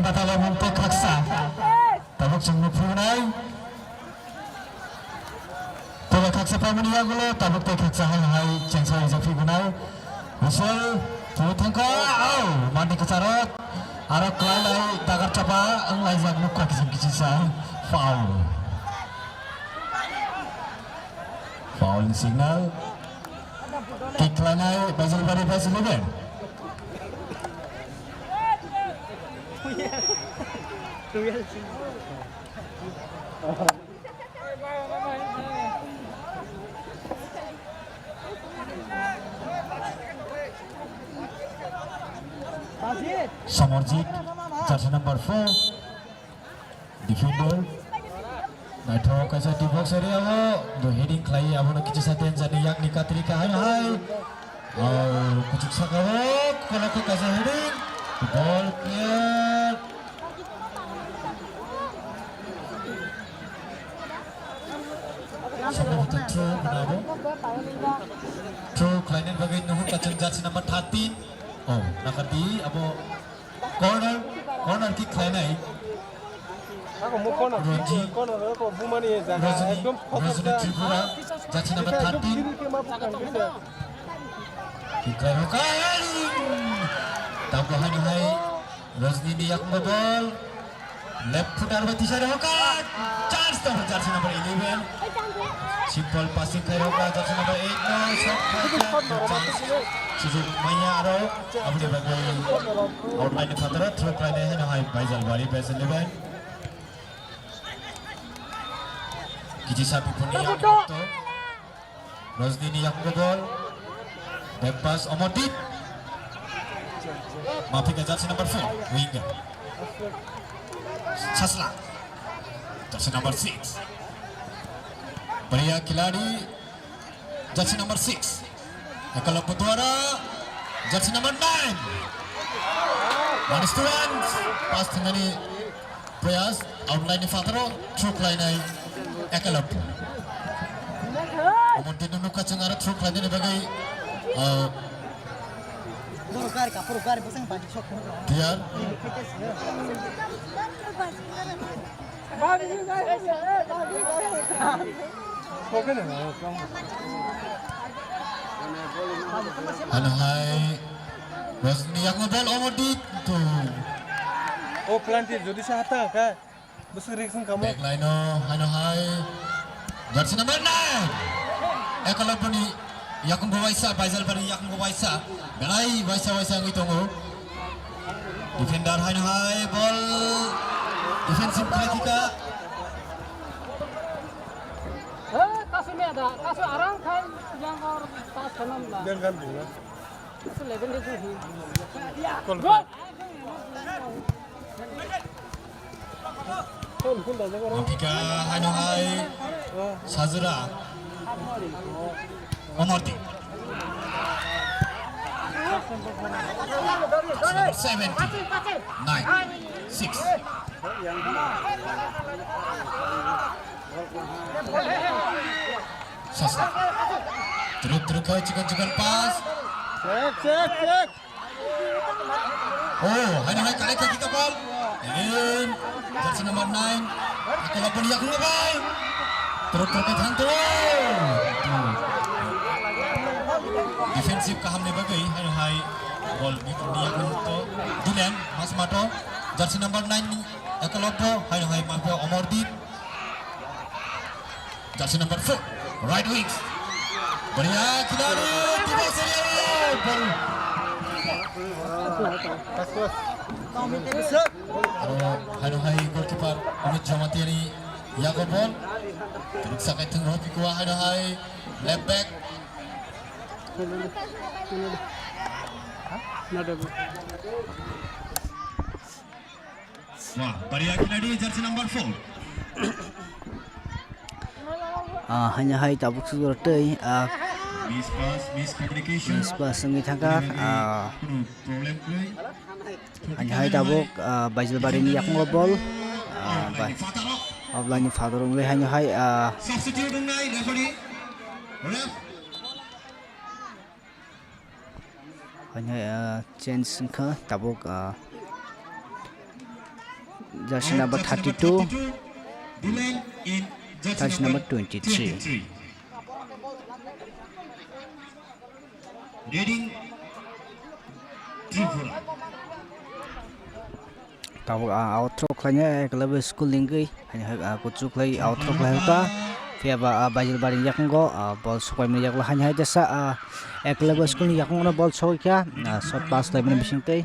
Tala bumte khaksa. Tabuk chwng nukphunai. Tala khaksa phaimani yagulo tabuk tei khaksa hai hai chengsa rijak phibunai. Husel twi thangkha. Au mandi kwcharo. Aro kwlai lai dagar chapa wng laijak nukha kiching kiching sa. Foul. Foul ni signal. Kick khlainai Baijalbari Boys eleven. Samarjit, jersey number four, defender. Naithok kaisa D box area o, do heading khlai, abono kichisa danger ni yakni katrika hai hai. Oh, kuchuk saka o, kolok kaisa heading. Ball clear. Sampai betul throw kena bo. Throw khlainani bagwi nuhur kachang jersey number thirteen. Oh, nakardi abo corner, corner kick khlainai. Ako mo corner, Roji. Corner ko bumani jaga Rojini, ekdom Rojini focus. Tripura, jersey number thirteen. Kick khlairokha. Tablo hai hai. Rojini ni yakung ball. Left footer bai tisari hoka. Chance to jersey number eleven. Simple passing khai hoka jersey number eight no. Shot khai hoka. Chance. Sujuk manya aro. Aboni bagwi outline ni phataro throw khlainai hai no hai Baijalbari Boys eleven. Kichi sapi puni yakung to. Rojni ni yakungo ball. Back pass Omordeep. Mapika jersey number four, winger. Sasla. Jersey number six. Bariya khiladi. Jersey number six. Ekala Putwara. Jersey number nine. One is to one. Pass thangnani Prayas, outline ni phataro, throw khlainai Ekalap. Omonti nunu kachang aro throw khlainani bagwi, uh, Borok gari ka, borok gari bwsang bagi sok. Tiar. Ano hai. Rosni yakno ball Omonti tu. O planti jodi sa hata ka. Bwswk risk wng kamo. Back line o haino hai jersey number nine. Ekalapani yakung bo waisa, Baijalbari yakung bo waisa. Belai waisa waisa wngwi tongo. Defender haino hai ball defensive khlai thika. He, kasu meda, kasu arang khai yang or pass khanam la. Yang kan dia. Kasu eleven dia tu hi. Gol. Gol. Mapika haino hai Sajura Omorti. Seventy nine six. Sasa. Truk truk kau chikan chikan pas. Cek cek cek. Oh, haino hai kalai kaki kapal. Again, jersey number nine. Ako labon yakung labay. Truk truk kau thang tu. Defensive kaham ni bagwi haino hai ball ni yakung to. Dilen mas mato. Jersey number nine ni Ekalabbo, haino hai mapia Omordeep. Jersey number four, right wing. Bariya khiladi, Dipak Seria, ball. Aro haino hai goalkeeper Amit Jamatia ni yago ball. Ruksa kai thung roh pikua haino hai left back. Wah, bariya khiladi jersey number four. Ah, hanya hai tabuk sudur tei, ah, Miss pass, miscommunication. Miss pass wngwi thangkha, ah, Kunu problem kwrwi. Hanya hai tabuk, ah, Baijalbari ni yakungo ball. Ah, bai-, offline ni fataro wngwi hanya hai, ah, Substitute wngnai referee. Ref. Haino, ah, change wngkha tabuk, ah, Jersey number thirty-two, jersey number twenty-three. Reading Tripura. Tabuk, ah, outro khlainai Eklavya school ni wngwi, haino hai, ah, kuchuk khlai outro khlai ta. Phiya ba, ah, Baijalbari ni yakungo, ah, bol sokpai mani yakulo haino hai tesa, ah, Eklavya school ni yakungo bol sokya, ah, shot pass khlaimani bisingtwi.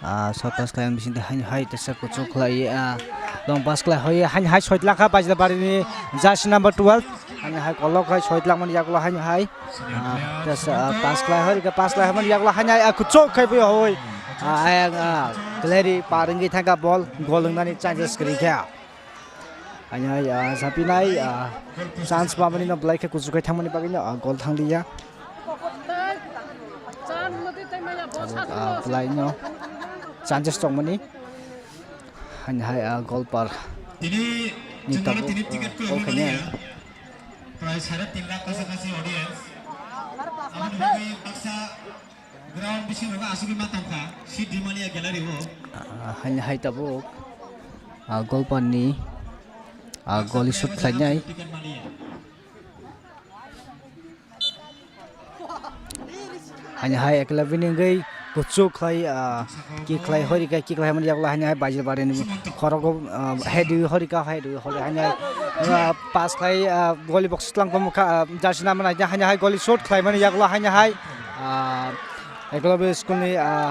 Ah, shot pass khlaimani bisingtwi haino hai tesa kuchuk khlai, ah, long pass khlai hoi haino hai soi lakha Baijalbari ni jersey number twelve. Haino hai kolok hai soi lakmani yakulo haino hai. Ah, tesa, ah, pass khlai hori ka pass khlai hori yakla hanya, ah, kuchuk khai bo hoi. Ah, ayang, ah, Clary par wngwi thangka bol, gol wngnani chances kwrwi kha. Hanya, ah, sapinai, ah, chance pamani no belai khe kuchuk khai thangmani bagwi no, ah, gol thanglia. Ah, belai no chances tongmani. Hanya hai, ah, gol par. Tini ni chwngno tabuk, tini ah, ticket khe gol hwnmani khanya. Prai sare tin lakh kasa kasi audience. Aboni bagwi baksa ground bisingo asugwi ma tongkha, seat rimaliya gallery o. Ah, haino hai tabuk, ah, golparni, ah, goli shoot khlainai. Haino hai Eklavya ni wngwi kuchuk khlai, ah, kick khlai hori kha, kick khlai mani yakulo haino hai Baijalbari ni khorogo, ah, head wi hori kha, head wi hori haino hai, ah, pass khlai, ah, goli box tlang tongmokha, ah, jersey number nine haino hai goli shoot khlai mani yakulo haino hai, ah, Eklavya school ni, ah,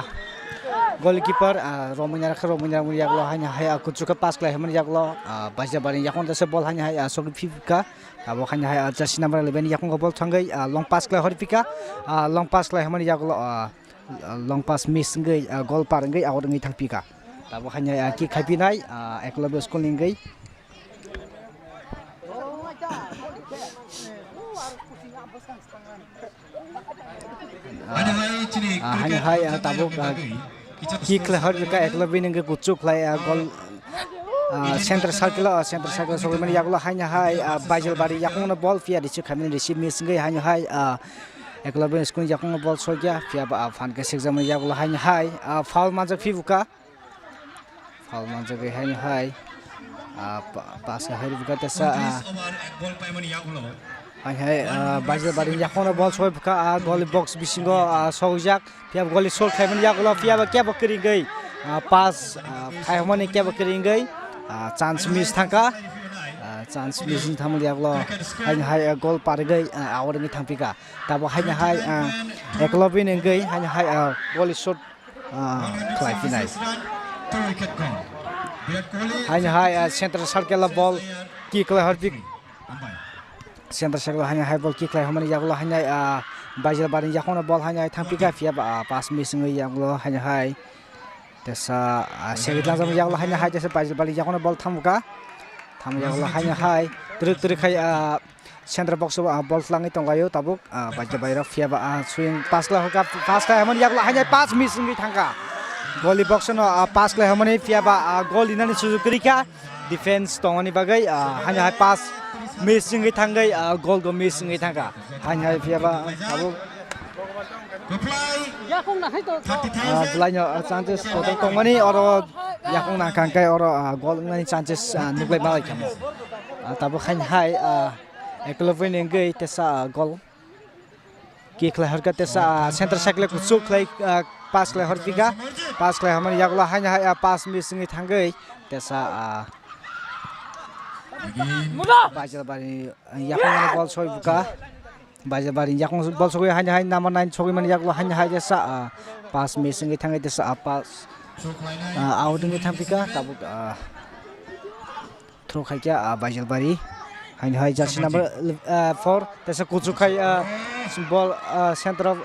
goalkeeper, ah, Romwina rakha, Romwina mani yakulo haino hai, ah, kuchuk khe pass khlai mani yakulo, ah, Baijalbari ni yakung tesa bol haino hai, ah, sogwi phikha. Tabuk haino hai, ah, jersey number eleven ni yakungo bol thangwi, ah, long pass khlai hori phikha. Ah, long pass khlai hwnmani yakulo, ah, long pass miss wngwi, ah, gol par wngwi out wngwi thang phikha. Tabuk haino hai, ah, kick khai phinai, ah, Eklavya school ni wngwi. Ah, haino hai, ah, tabuk, ah, kick khlai hor ka Eklavya ni wngwi kuchuk khlai, ah, gol, ah, center circle, ah, center circle sogwi mani yakulo haino hai, ah, Baijalbari yakungno bol phiya receive khaimani receive miss wngwi haino hai, ah, Eklavya school ni yakungno bol sokya phiya ba, ah, phan khe sekjakmani yakulo haino hai, ah, foul manjak phibukha. Foul manjagwi haino hai, ah, pa-, pass khe hai rwkha tesa, ah, hai hai, ah, Baijalbari ni yakungno bol soi bwkha, ah, goal box bisingo, ah, sokjak. Phiya ba goal shot khaimani yakulo, phiya ba kebo kwrwngwi, ah, pass, ah, khai hwnmani kebo kwrwngwi, ah, chance miss thangkha. Ah, chance miss wng thangmani yakulo haino hai, ah, goal parigwi, ah, out wngwi thangphikha. Tabuk haino hai, ah, Eklavya ni wngwi haino hai, ah, goal shot ah, khlai phinai. Haino hai, ah, center circle o bol kick khlai hor phik. Center circle o haino hai bol kick khlai hwnmani yakulo haino hai, ah, Baijalbari ni yakungno bol haino hai thang phikha phiya ba, ah, pass miss wngwi yakulo haino hai. Tesa, ah, segwi tlangjak yakulo haino hai tesa Baijalbari ni yakungno bol thang bwkha. Thang yakulo haino hai twrwk twrwk khai, ah, Central box o, ah, bol tlangwi tonglaio tabuk, ah, Baijalbari rok phiya ba, ah, swing pass khlai hwnkha, pass khlai hwnmani yakulo haino pass miss wngwi thangkha. Goalie box no, ah, pass khlai hwnmani phiya ba, ah, goal rinani sujuk kwrwi kha. Defense tongmani bagwi, ah, haino hai pass miss wngwi thangwi, ah, goal go miss wngwi thangkha. Haino hai phiya ba, ah, tabuk. Ah, belai no, ah, chances kotor tongmani oro yakung nang kang khe oro, ah, goal wngnani chances, ah, nuklai malai kha mo. Ah, tabuk haino hai, ah, Eklavya ni wngwi tesa, ah, goal kick khlai hor kha tesa, ah, center circle kuchuk khlai, ah, pass khlai hor phikha. Pass khlai hwnmani yakulo haino hai, ah, pass miss wngwi thangwi tesa, ah, Baijalbari yakung goal soi bwkha. Baijalbari yakung bol sogwi haino hai number nine sogwi mani yakulo haino hai tesa, ah, pass miss wngwi thangwi tesa, ah, pass, ah, out wngwi thangphikha tabuk, ah, throw khaikha, ah, Baijalbari. Haino hai jersey number, ah, four tesa kuchuk khai, ah, bol, ah, center of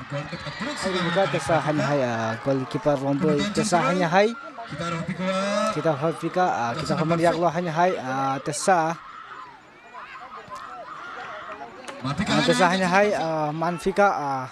tesa haino hai, ah, goalkeeper romwi tesa haino hai kita hor phikha, ah, kita hor mani yakulo haino hai, ah, tesa. Ah, tesa haino hai, ah, manphikha, ah,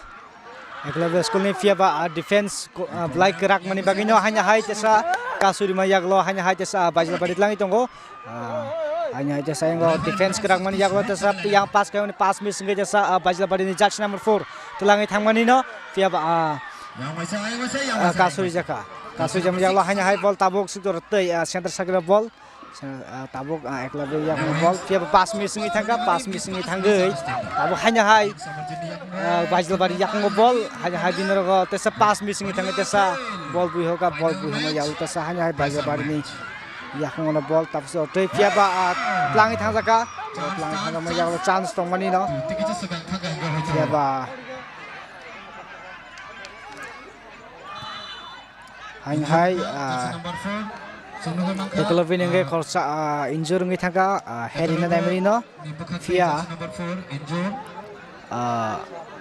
Eklavya school ni phiya ba, ah, defense ko-, ah, belai kwrak mani bagwi no haino hai tesa kasuri ma yakulo haino hai tesa, ah, Baijalbari tlangwi tongo. Ah, haino hai tesa yang defense kwrak mani yakulo tesa yang pass khaimani pass miss wngwi tesa, ah, Baijalbari ni jersey number four tlangwi thangmani no phiya ba, ah, ah, kasuri jakha. Kasui jam yaklo haino hai bol tabuk sikdor tei, ah, center circle bol. Sen-, ah, tabuk, ah, ekla bai yakung bol. Phiya pass missing wngwi thangkha, pass missing wngwi thangwi. Tabuk haino hai, ah, Baijalbari yakungo bol. Haino hai bini rogo tesa pass missing wngwi thangwi tesa bol bui hoka, bol bui hono yalu tesa haino hai Baijalbari ni yakungo no bol. Tabuk so tei phiya ba, ah, tlangwi thangjaka. Tlangwi thangjakma yaklo chance tongmani no. Phiya ba. Haino hai, ah, Eklo bini hwnkhe khoroksa, ah, injure wngwi thangkha, ah, head hino naimani no. Phiya, ah,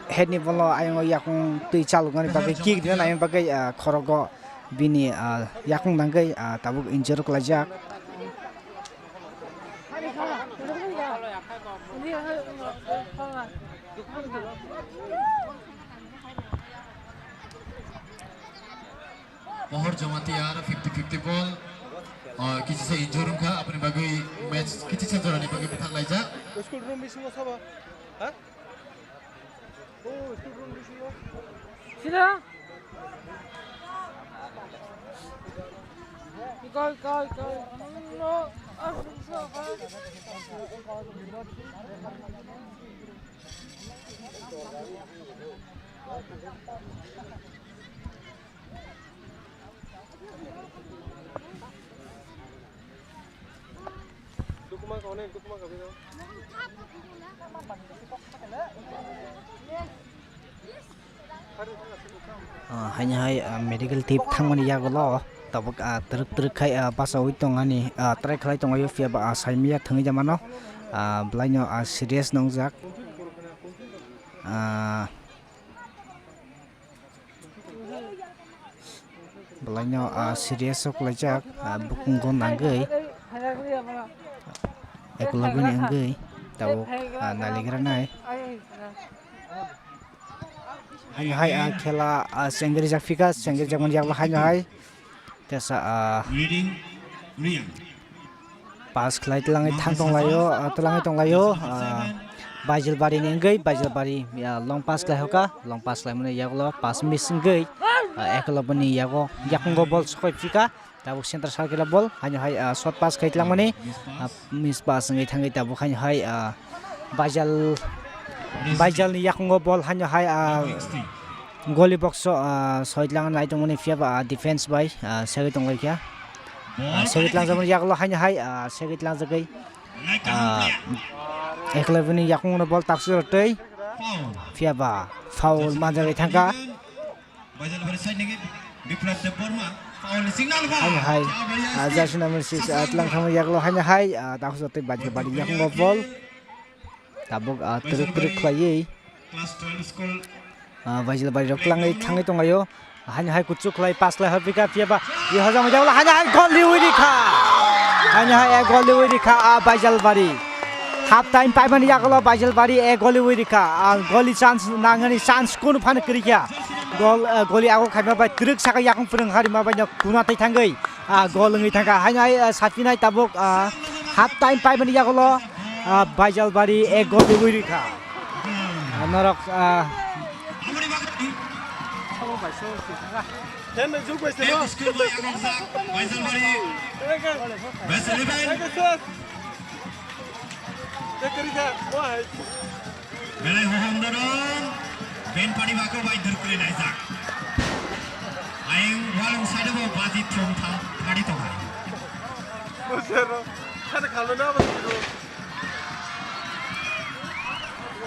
head ni bolo ayang o yakung twi chaloknani bagwi kick rina naimani bagwi, ah, khorogo bini, ah, yakung nangwi, ah, tabuk injure wklaijak. Pohor Jamatia aro fifty fifty ball, ah, kichisa injure wngkha, aboni bagwi match kichisa jorani bagwi bwthak laijak. School room bisingo sabo? Ha? Oh, school room bisingo. Sida. Ikoi, ikoi, ikoi. No. Ah, haino hai, ah, medical tip thangmani yagulo tabuk, ah, twrwk twrwk khai, ah, bachaui tongani, ah, try khlai tongo phiya ba, ah, saimanya thwngwi da mano, ah, bwlaino, ah, serious nwngjak. Ah, Bwlaino, ah, serious o kwlaijak, ah, bukungo nangwi, ekologwini wngwi tabuk, ah, naligranai. Haino hai, ah, khela, ah, chengrijak phika, chengrijakmani yaklo haino hai tesa, ah, Pass khlai tlangwi thang tonglaio, ah, tlangwi tonglaio, ah, Baijalbari ni wngwi, Baijalbari, ah, long pass khlai hoka, long pass khlaimani yagulo pass miss wngwi, ah, ekoloboni yago yakungo ball sokoi phika, tabuk center circle o ball, haino hai, ah, short pass khai tlangmani, ah, miss pass wngwi thangwi tabuk haino hai, ah, Baijal, Baijalni yakungo ball haino hai, ah, Goalie box o, ah, soi tlang nai tongmani phiya ba, ah, defense bai, ah, segwi tonglaikha. Ah, segwi tlangjak mani yagulo haino hai, ah, segwi tlangjagwi, ah, ekolobini yakung no ball taksiro twi phiya ba foul manjagwi thangkha. Haino hai, ah, jersey number six, ah, tlang thangmani yagulo haino hai, ah, taksiro twi Baijalbari yakungo ball. Tabuk, ah, twrwk twrwk khlaiwi. Ah, Baijalbari rok tlangwi thangwi tonglaio. Haino hai kuchuk khlai pass khlai hor phika phiya ba. Ye hojang hojang haino hai gol riwi rikha. Haino hai ek gol riwi rikha, ah, Baijalbari. Half time paimani yagulo Baijalbari ek gol riwi rikha. Ah, goli chance nangani chance kunu phano kwrwikha. Gol, ah, goli ago khaima bai twrwk saka yakung phwrwng harima bai no kuna tei thangwi. Ah, gol wngwi thangkha. Haino hai, ah, sapinai tabuk, ah, half time paimani yagulo, ah, Baijalbari ek gol riwi rikha. Ah, norok, ah, Belai hohom dorong, ben pari bako bai durkuri laijak. Ayang walong side bo baji thum thang pari tongo.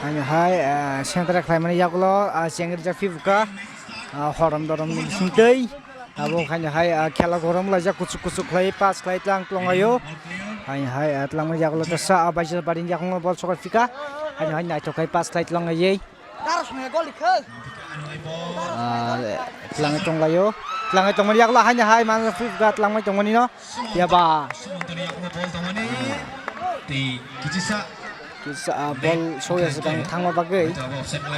Haino hai, ah, center khlaimani yagulo, ah, chengrijak phibukha, ah, horom doromni bisingtwi. Abo haino hai, ah, khela gorom laijak kuchuk kuchuk khlai pass khlai tlang tlongaio. Haino hai, ah, tlangmani yagulo tesa, ah, Baijalbari ni yakungo ball sokoi phika. Haino hai naithok khai pass khlai tlongaiwi. Ah, tlangwi tonglaio. Tlangwi tongmani yagulo haino hai manjak phibukha tlangwi tongmani no. Phiya ba. Kisa, ah, ball soya swkang thangma bagwi,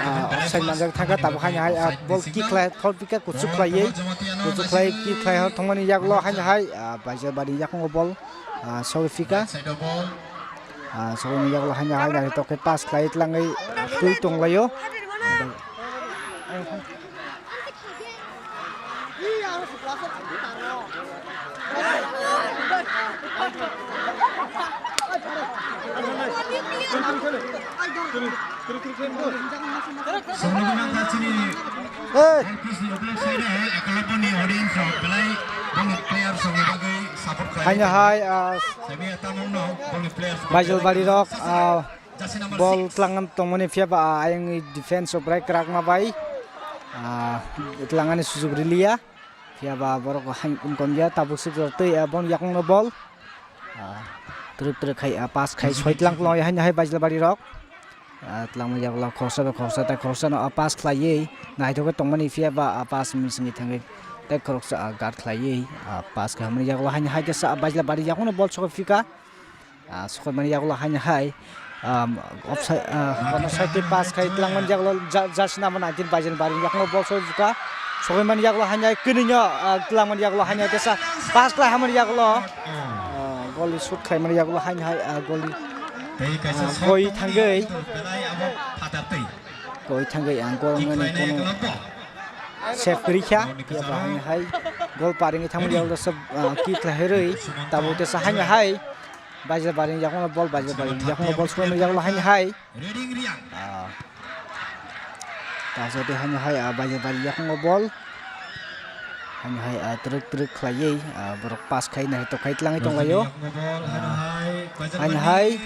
ah, offside manjak thangkha, tabuk haino hai, ah, ball kick khlai, thor phika kuchuk khlaiwi, kuchuk khlai kick khlai hor thangmani yagulo haino hai, ah, Baijalbari yakungo ball, ah, sogwi phika. Ah, sogwi yagulo haino hai naithok khe pass khlai tlangwi, ah, twi tonglaio. Ih, aro se class-o. Chini Hey! Ball Chrisni opening side e Ekoloboni audience rok belai boni players rokni bagwi support khlai. Haino hai, ah, Semi atamungno boni players Baijalbari rok, ah, jersey number ball six. Tlangan tongmani phiya ba, ah, ayang defense rok belai kwrak ma bai, ah, tlangani sujuk riliya. Phiya ba borok hai wngkon ya, tabuk swk rok twi, ah, bon yakungno ball. Ah, twrwk twrwk khai, ah, pass khai soi tlang tlang ya haino hai Baijalbari rok. Ah, tlangmani yagulo khoroksa bai khoroksa tei khoroksano, ah, pass khlaiwi naithokgwi tongmani phiya ba, ah, pass missing thangwi tei khoroksa, ah, guard khlaiwi, ah, pass khaimani yagulo haino hai khe sa, ah, Baijalbari yakungno ball sokoi phika. Ah, sokoimani yagulo haino hai, um, offside, ah, kono side twi pass khai tlangmani yagulo ja-, jersey number nineteen Baijalbari yakungno ball sokoi phika. Sokoimani yagulo haino hai kwnwino, ah, tlangmani yagulo haino hai khe sa pass khlai hamani yagulo. Ah, goli shoot khlaimani yagulo haino hai, ah, goli, ah, goi thangwi. Goi thangwi ang gol wngmani kono save kwrwi kha. Phiya ba haino hai gol paringwi thangmani yagulo se, ah, kick khlai rwi tabuk tesa haino hai Baijalbari yakungno ball, Baijalbari yakungno ball sokoi yagulo haino hai. Ah. Taso tei haino hai, ah, Baijalbari yakungno ball. Haino hai, ah, twrwk twrwk khlaiwi, ah, borok pass khai naithok khai tlangwi tonglaio. Ah, haino hai.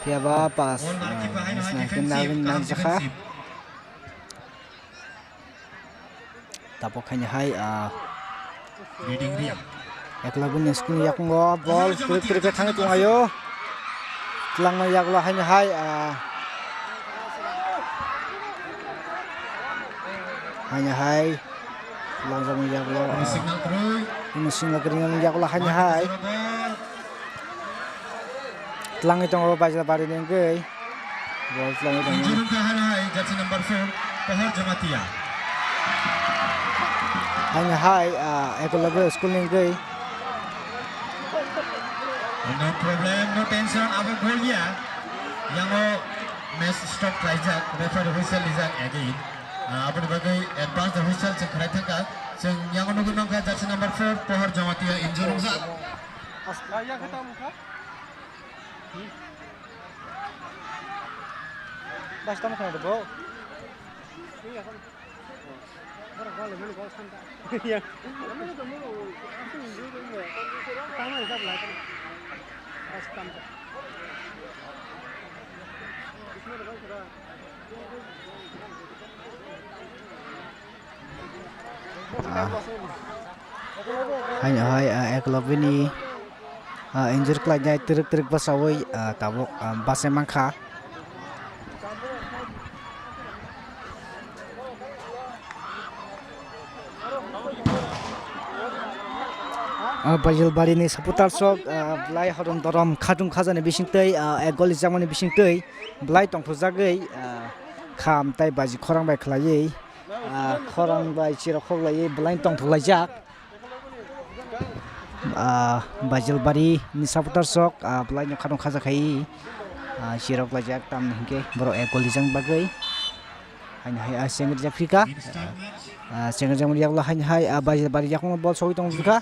Phiya ba pass, ah, misna khe nagwi nang jakha. Tabuk haino hai, ah, Ekoloboni school ni yakungo ball twrwk twrwk khe thangwi tonglaio. Twlangma yagulo haino hai, ah, haino hai twlangjakmani yagulo, ah, signal kwrwi. Bini signal kwrwini yagulo haino hai. Twlangwi tongo Baijalbari ni wngwi. Ball twlangwi tongo. Injury wngkha haino hai jersey number four, Pohor Jamatia. Haino hai, ah, Eklavya school ni wngwi. No problem, no tension, abo goal ya. Yango match stop khlaijak, referee whistle rijak again. Ah, aboni bagwi advance whistle chwng khlai thangkha. Chwng yango nugwi mankha jersey number four, Pohor Jamatia injury wngjak. Bas tamo khna bo. Ah. Haino hai, ah, Eklavya ni, ah, injury khlainai twrwk twrwk bwchaui, ah, tabuk, ah, bachai mankha. Ah, Baijalbari ni supporters rok, ah, belai hodom dorom khatung khajani bisingtwi, ah, ek goli jakmani bisingtwi belai tongthokjagwi, ah, kham tai baji khorang bai khlaiwi. Ah, khorang bai chirok khok laiwi belai tongthok laijak. Ah, Baijalbari ni supporters rok, ah, belai no khatong khaja khai, ah, chirok laijak tamni hinkhe borok ek goli jang bagwi. Haino hai, ah, chengrijak phika. Ah, chengrijak mani yagulo haino hai, ah, Baijalbari yakung ball sogwi tong phika.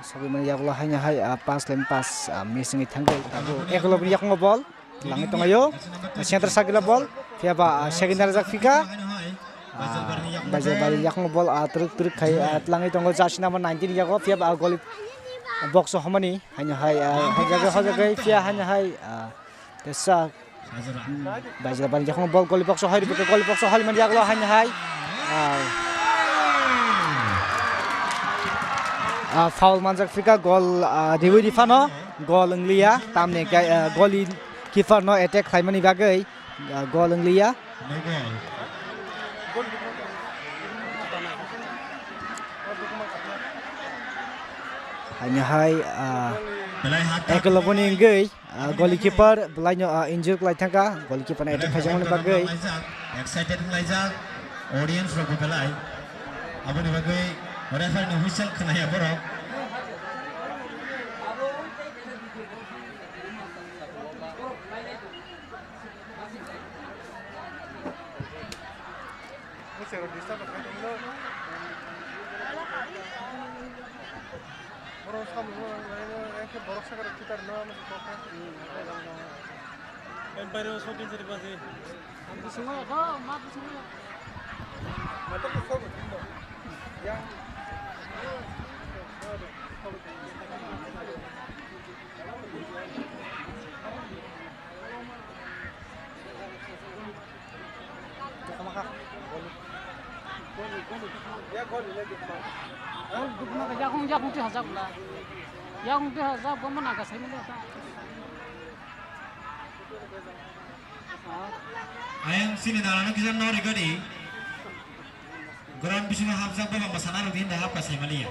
Sogwi mani yagulo haino hai, ah, pass line pass, ah, missing thangwi tabuk Eklavya ni yakungo ball. Langwi tongo. Center circle ball. Phiya ba, ah, second rijak phika. Ah, Baijalbari yakungo ball, ah, twrwk twrwk khai, ah, langwi tongo jersey number nineteen yago. Phiya ba, ah, goli box o homani. Haino hai, ah, hojagwi, hojagwi, phiya haino hai, ah, tesa. Hmm, Baijalbari yakungo ball goli box o hoi rwkha, goli box o hoi mani yagulo haino hai. Ah. Ah, foul manjak phika, gol, ah, riwi riphano gol wngliya, tamni khe, ah, goli keeper no attack khlaimani bagwi, ah, gol wngliya. Haino hai, ah, Eklavya ni wngwi, ah, goalkeeper belai no, ah, injured khlai thangkha, goalkeeper no attack khaijakmani bagwi. Excited wnglaijak, audience rok bo belai. Aboni bagwi referee ni whistle khwnaya borok. Borok samung no, borok sakha rok khitar no. Yakung, yakung twi hajak bwla. Yakung twi hajak, bo mwnakha sai mwnakha. Ayang sini dalano kisa nori gadi. Ground bisingo hapjak baba masana rok din da hapka sai maliya.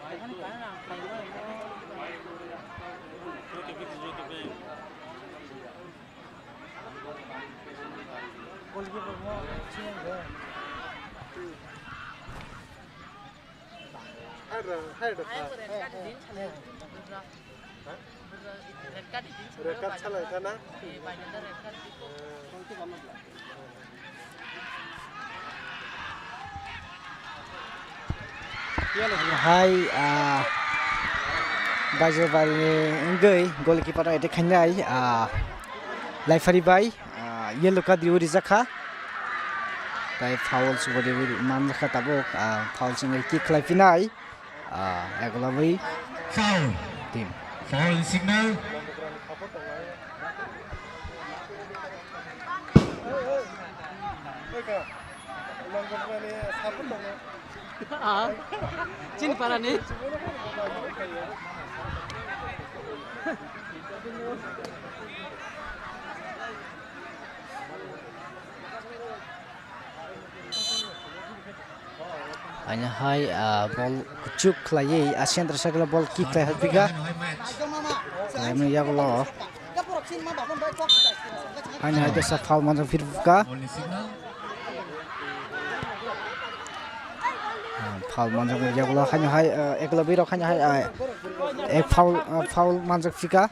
Hai, hai, hai. Red card salai ta na? Hai, ah, Bajrabari wngwi goalkeeper no attack khainai, ah, Laifari bai, ah, yellow card riwi rijak kha. Tai foul se bo riwi manjakha tabuk, ah, foul se wngwi kick khlai phinai. Ah, Eklavy. Foul. Team. Foul signal. Ah, chini parani. Haino hai, ah, bol kuchuk khlaiwi, ah, center circle o bol kick khlai hapika. Khlaimani yagulo. Haino hai tesa foul manjak phirka. Ah, foul manjak yagulo haino hai, ah, Eklavy rok haino hai, ah, ek foul, ah, foul manjak phika.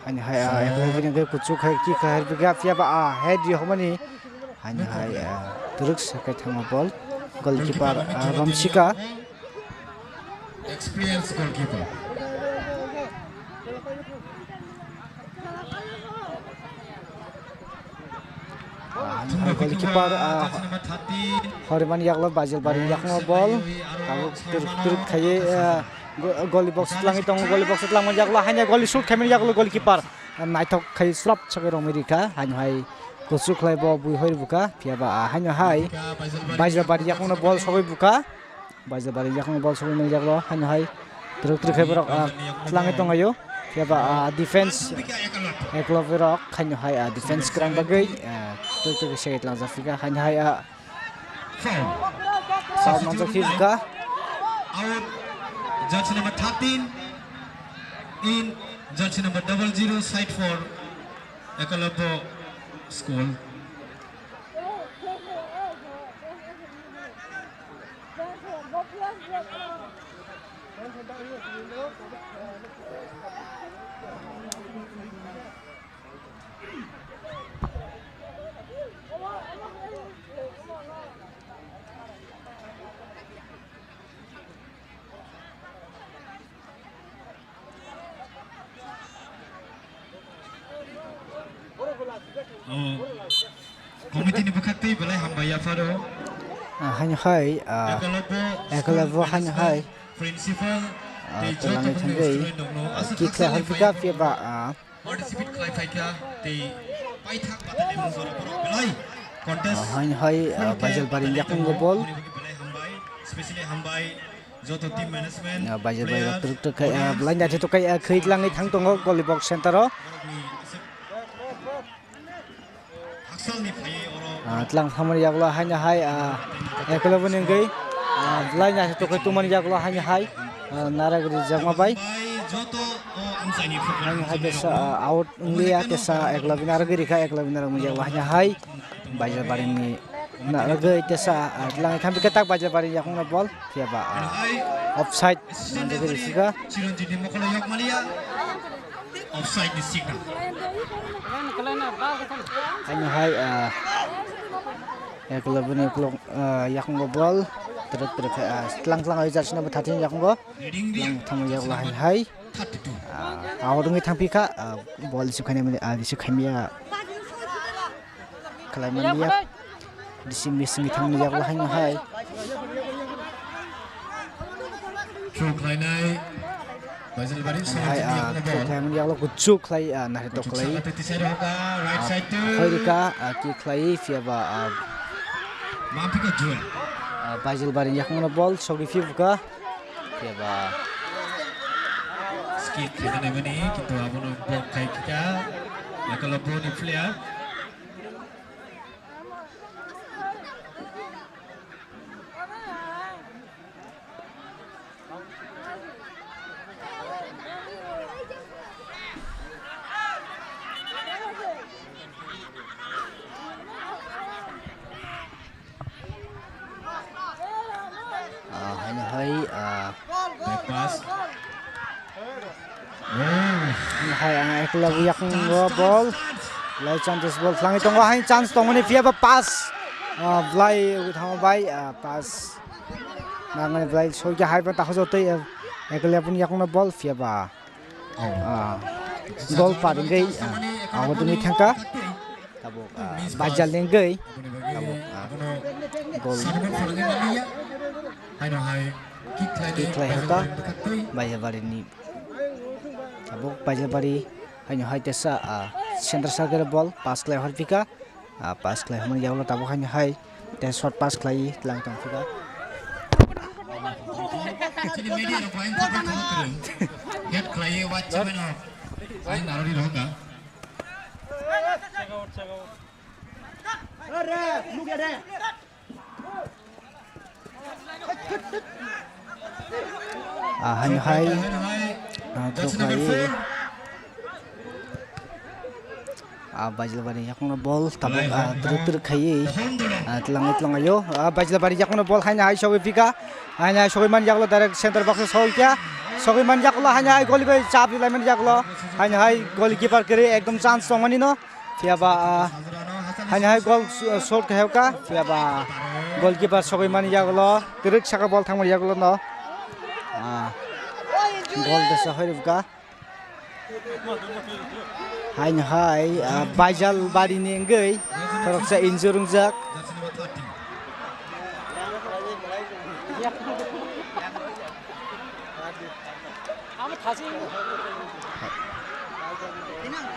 Haino hai, ah, ekla bini hwnkhe kuchuk hai kick hai phiya ba, ah, head ri hwnmani. Haino hai, ah, twrwk sakai thangma ball. Goalkeeper, ah, Romsika. Experience goalkeeper. Ah, goalkeeper, ah, Horiman yagulo Bajilbari yakno ball. Tabuk twrwk twrwk khaiwi, ah, go-, goal box twlangwi tongo, goal box twlangmani yagulo haino goal shoot khaimani yagulo goalkeeper. Ah, naithok khai slap sakai romwi rikha, haino hai kuchuk khlai bo bui hoi bukha, phiya ba, ah, haino hai Bajilbari yakno ball sogwi bukha. Baijabari yakung bol sogwi manjak lo, haino hai twrwk twrwk khe borok, ah, twlangwi tonglaio. Phiya ba, ah, defense Eklavy rok haino hai, ah, defense kwrwng bagwi, ah, twrwk twrwk khe se twlangjak phika, haino hai, ah, foul manjak phika. Out. Jersey number thirteen in jersey number double zero side for Eklavy School. Oh, committee ni bwkhaktwi belai hambai yapharo. Ah, haino hai, ah, Eklavy Eklavy haino hai, Principal, ah, tei twlangwi joto thangwi, student rokno ah, aswk kick khlai khakchangni hor phika phaiwi phiya ba, ah, participate khlai phaikha tei paithak bathani mung jora borok belai contest ah, haino hai, ah, khairokhe Baijalbari yakung tongo. Ball. Aboni bagwi belai hambai, specially hambai. Joto team management, ah, Baijalbari players, rok twrwk twrwk khai, ah, audience, belai naithotok khai, ah, khwi twlangwi thang tongo goalie box center o. Haksalni phaiwi oro ah, twlang thangmani yagulo haino hai, ah, Eklavy ni wngwi, ah, belai naithotok khai tongmani yagulo haino hai. ah, naragri jakma bai. Haino hai tesa, ah, out wngliya, tesa ekla bini naragri kha, ekla bini naragri jakma haino hai. Baijalbarini naragri tesa, ah, tlang thampi khe tak Baijalbarini yakungno bol. Phiya ba, ah, offside manjagwi rikha. Offside ni signal. Haino hai, ah, ekla bini ukulok, ah, yakungo bol. Terek terek, ah, tlang tlang hai jarsina bo thathini yakungo. Tlang thamwi yakungo hai hai. Ah, out wngwi thangphi kha, ah, bol receive khainai mani, ah, receive khaimya. Khlai manya. Receive miss wngwi thangmani yakungo haino hai. Throw khlainai. Baijalbari hai, ah, throw khlaimani yakungo kuchuk khlai, ah, naithok khlai. Right side to. Hoi rika, ah, kick khlai phiya ba, ah, Baijalbari yakungno bol sogwi phibukha. Phiya ba. Skip khainani mani, kintu abono block khai kha. Ekala boni player. Ah, haino hai, ah, back pass. Hai, ah, ekla bo yakung o bol. Lai chances bol thlangwi tongo, hai chance tongmani phiya ba pass. Ah, Blai wi thangma bai, ah, pass. Nangmani Blai soikhe hai ba takhuk jotoi, eh, ekla boni yakungno bol phiya ba. Ah, gol par wngwi, ah, abo tongwi thangkha. Tabuk, ah, Bajal ni wngwi. Tabuk, ah, gol kick khlai hota. Bajalbari ni. Tabuk Bajalbari. Haino hai tesa, ah, center circle ball pass khlai horphika. Ah, pass khlai hwnmani yagulo tabuk haino hai tei short pass khlai tlang tong phika. Actually, media rok hai head khlai wachimano. Hai narwkni rohorka. Ah, haino hai, ah, throw khlai. Ah, Bajalbari yakungno ball tabuk, ah, twrwk twrwk khaiwi, ah, twlangwi twlangaio. Ah, Bajalbari yakungno ball haino hai sogwi phika. Haino hai sogwi man yagulo direct center box o sogwi kha. Sogwi man yagulo haino hai goli bai chap laimani yagulo. Haino hai goalkeeper kwrwi ekdom chance tongmani no. Phiya ba, ah, haino hai goal sh-, shot khe hewka, phiya ba goalkeeper sogwi mani yagulo, kwrwk saka ball thangmani yagulo no. Ah, goal desa hoi rwkha. Haino hai, ah, Bajalbari ni wngwi khoroksa injure wngjak.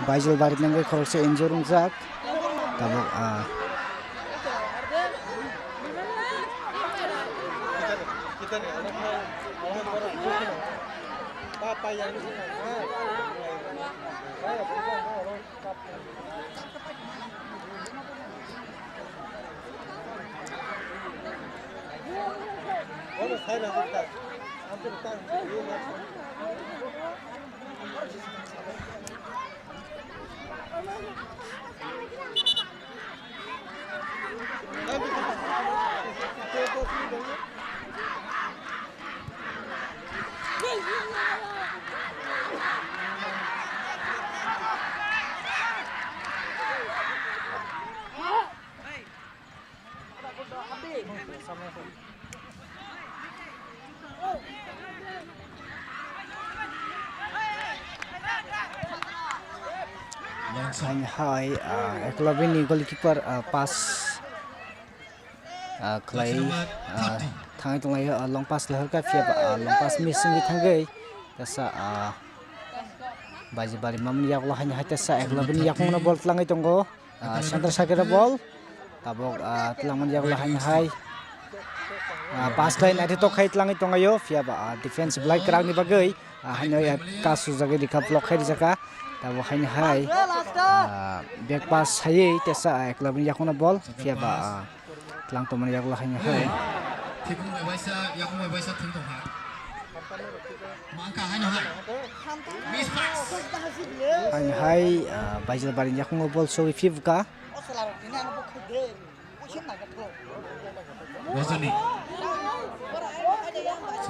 Baijal bari nangwi khoroksa injure wngjak. Tabuk, ah, Hai, ah, Eklavin ni goalkeeper, ah, pass, ah, khlai, ah, thangwi tonglaio, ah, long pass khlai hor kha, phiya ba, ah, long pass miss wngwi thangwi tesa, ah, Baijal bari mamani yagulo haino hai tesa Eklavin ni yakungno ball twlangwi tongo. Ah, center side o ball. Tabuk, ah, twlangmani yagulo haino hai. Ah, pass khlai naithotok khai twlangwi tonglaio. Phiya ba, ah, defense belai kwrak ni bagwi, ah, haino ya kasu jagwi rikha, block khai rijaka. Tabuk haino hai, ah, back pass saiwi tesa, ah, Eklavin ni yakungno ball. Phiya ba, ah, twlang tongmani yagulo haino hai. Haino hai, ah, Baijalbari ni yakungo bol sogwi phibwkha. Rajani.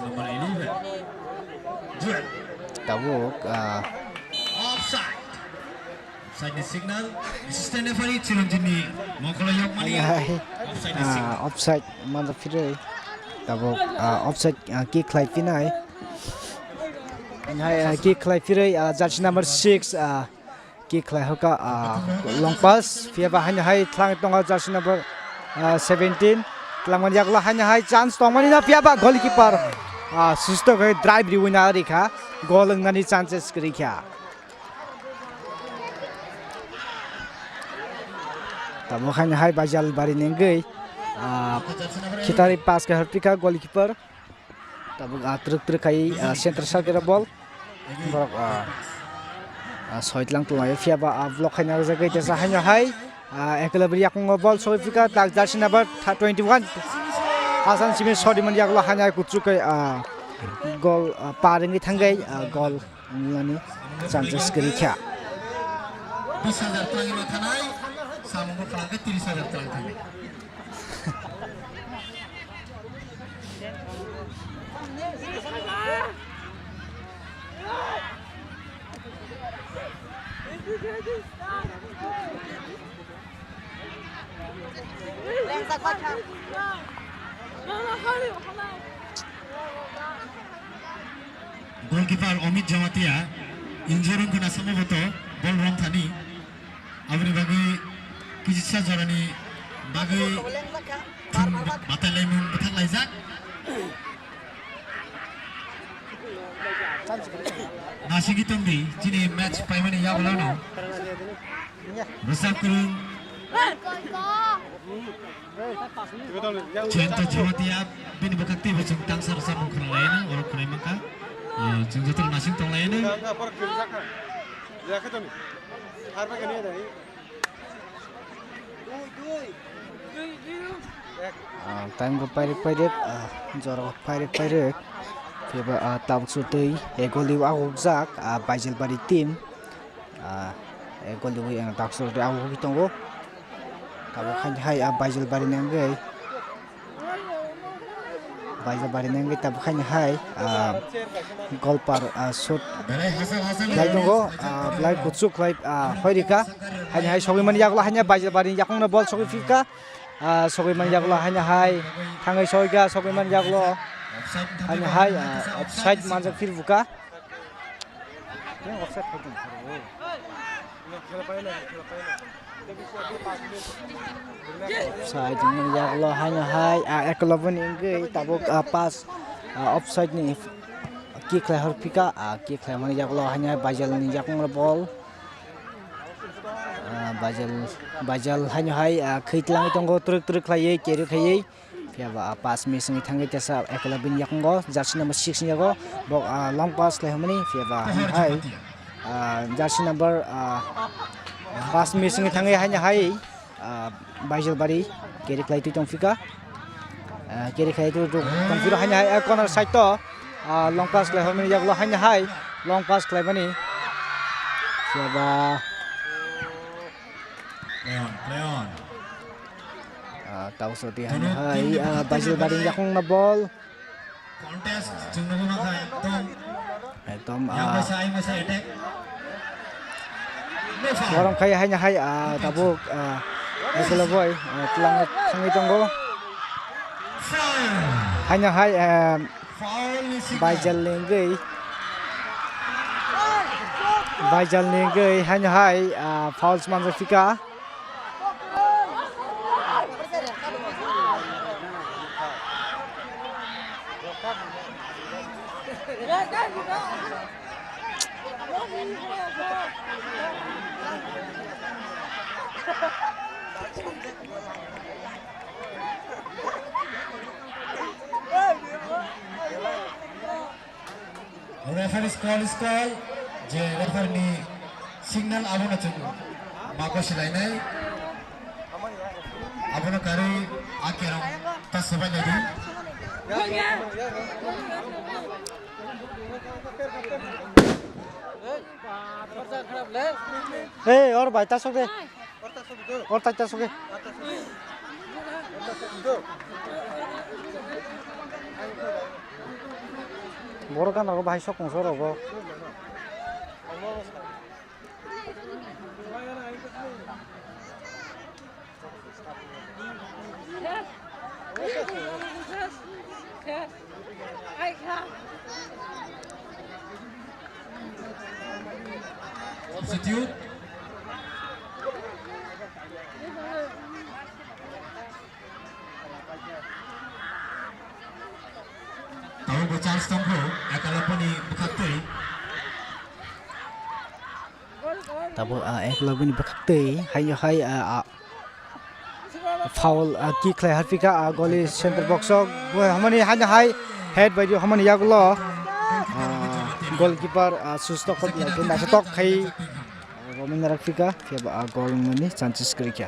Number eleven. Joel. Tabuk, ah, offside. Offside ni signal. Assistant referee Chiranjin ni mokolo yokmani. Hai, hai. Offside ni signal. Ah, offside manjak phirwi. Tabuk, ah, offside, ah, kick khlai phinai. Hai, ah, kick khlai phirwi, ah, jersey number six, ah, kick khlai hoka, ah, long pass, phiya ba haino hai thlang tongo jersey number, ah, seventeen. Thlang mani yagulo haino hai chance tongmani no phiya ba goalkeeper, ah, susto khai drive riwi na rikha, goal wngnani chances rikha. Tamo haino hai Baijalbari nengwi, ah, khitari pass khai horpikha goalkeeper. Tabuk, ah, twrwk twrwk khai, ah, center circle o ball. Borok, ah, ah, soi tlang tonglaio, phiya ba, ah, block khaina rwjagwi tesa haino hai, ah, ekelebri yakungo ball sogwi phika, tak jersey number tha-, twenty one. Hasan simi sodiman yagulo haino hai kuchuk khai, ah, goal, ah, par wngwi thangwi, ah, goal wngnani chances kwrwi kha. Bis hajar twlangwi ma thanai, samungbo phlangkhe tris hajar twlang thanai. Goalkeeper Amit Jamatia injury wngkha na samungbo to bol romthani. Aboni bagwi kisa jorani bagwi thum batai laimung bwthak laijak. Nasigi tongdi chini match paimani yagulono. Rwchap kwrwng. Jayanta Jamatia bini bwkhak teibo chwng tangsa rwchapmung khwnang laino, oro khwnai mankha. Ah, chwng jotono nasing tong laino. Ah, time bo pairek pairek, ah, jora bo pairek pairek. Phiya ba, ah, tabuk sotwi, eh, goal o agukjak, ah, Baijalbari team. Ah, eh, goal o, eh, tabuk sotwi agugwi tongo. Tabuk hai, hai, ah, Baijalbari ni wngwi. Baijalbari ni wngwi tabuk haino hai, ah, goalkeeper, ah, shoot khlai tongo, ah, belai kuchuk khlai, ah, hoi rikha. Haino hai sogwi mani yagulo haino Baijalbari ni yakungno ball sogwi phikha. Ah, sogwi mani yagulo haino hai thangwi soika sogwi mani yagulo haino hai, ah, offside manjak phir bukha. Offside wngmani yagulo haino hai, ah, ekloboni wngwi tabuk, ah, pass, ah, offside ni kick khlai hor phika, ah, kick khlai mani yagulo haino hai Baijal ni yakung ball. Ah, Baijal, Baijal haino hai, ah, khwi tlangwi tongo, twrwk twrwk khlaiwi, carry khaiwi. Phiya ba, ah, pass miss wngwi thangwi tesa ekla bini yakungo jersey number six ni yago bo, ah, long pass khlai hwnmani phiya ba hai, ah, jersey number, ah, pass miss wngwi thangwi haino hai, ah, Baijalbari carry khlai twi tongphika, ah, carry khlai twi tongphiro haino hai, ah, corner side to, ah, long pass khlai hwnmani yagulo haino hai long pass khlaimani phiya ba. Play on, play on. Ah, tau soti hai, ah, Baijalbari yakung na ball. Contest, chwng nugwi mankha, ekdom. Ekdom, yang ah, masa, ai masa attack. No foul. Borok khai haino hai, ah, tabuk, ah, Ekla boy, ah, tlang thangwi tongo. Foul. Haino hai, ah, Foul ni signal. Baijal ni wngwi, Baijal ni wngwi haino hai, ah, fouls manjak phika. Referee call is call, je referee ni signal abono chwng ma gosi lainai. Abono karwi a kerong ta swbai laidi. Hey, or bai, ta sok de. Or ta, ta sok de. Borok gana rogo bahai sok kongsa rogo. Substitute. Tabuk bo chance tongkho, Eklavya ni bwkhaktwi. Tabuk, ah, Eklavya ni bwkhaktwi, haino hai, ah, ah, foul, ah, kick khlai harphika, ah, goli center box o, bo hamani haino hai head bai di hamani yagulo, ah, goalkeeper, ah, susto khot lai khe naithotok khai, ah, romwi narakphika, phiya ba, ah, goal wngmani chances kwrwikha.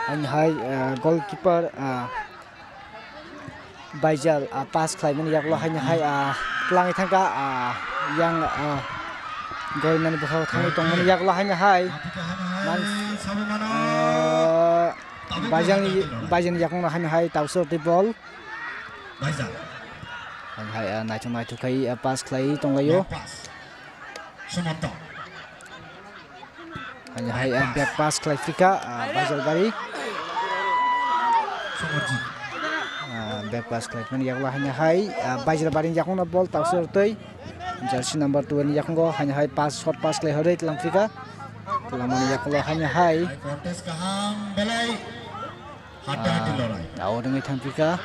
Haino hai, ah, goalkeeper, ah, Baijal, ah, pass khlaimani yagulo haino hai, ah, twlangwi thangkha, ah, yang, ah, goal mani bwkhao thangwi tongmani yagulo haino hai man-, ah, Baijalni, Baijalni yakungno haino hai tausa tei ball. Haino hai, ah, naithok naithok khai, ah, pass khlaiwi tonglaio. Haino hai, ah, back pass khlai phika, ah, Baijalbari. Ah, back pass khlai phani yagulo haino hai, ah, Baijalbari ni yakungno ball tausa rwtwi. Jersey number two ni yakungo haino hai pass, short pass khlai hwrwi tlang phika. Tlang mani yakungo haino hai. Contest kaham belai. Hati hati lorai. Ah, out wngwi thang phika.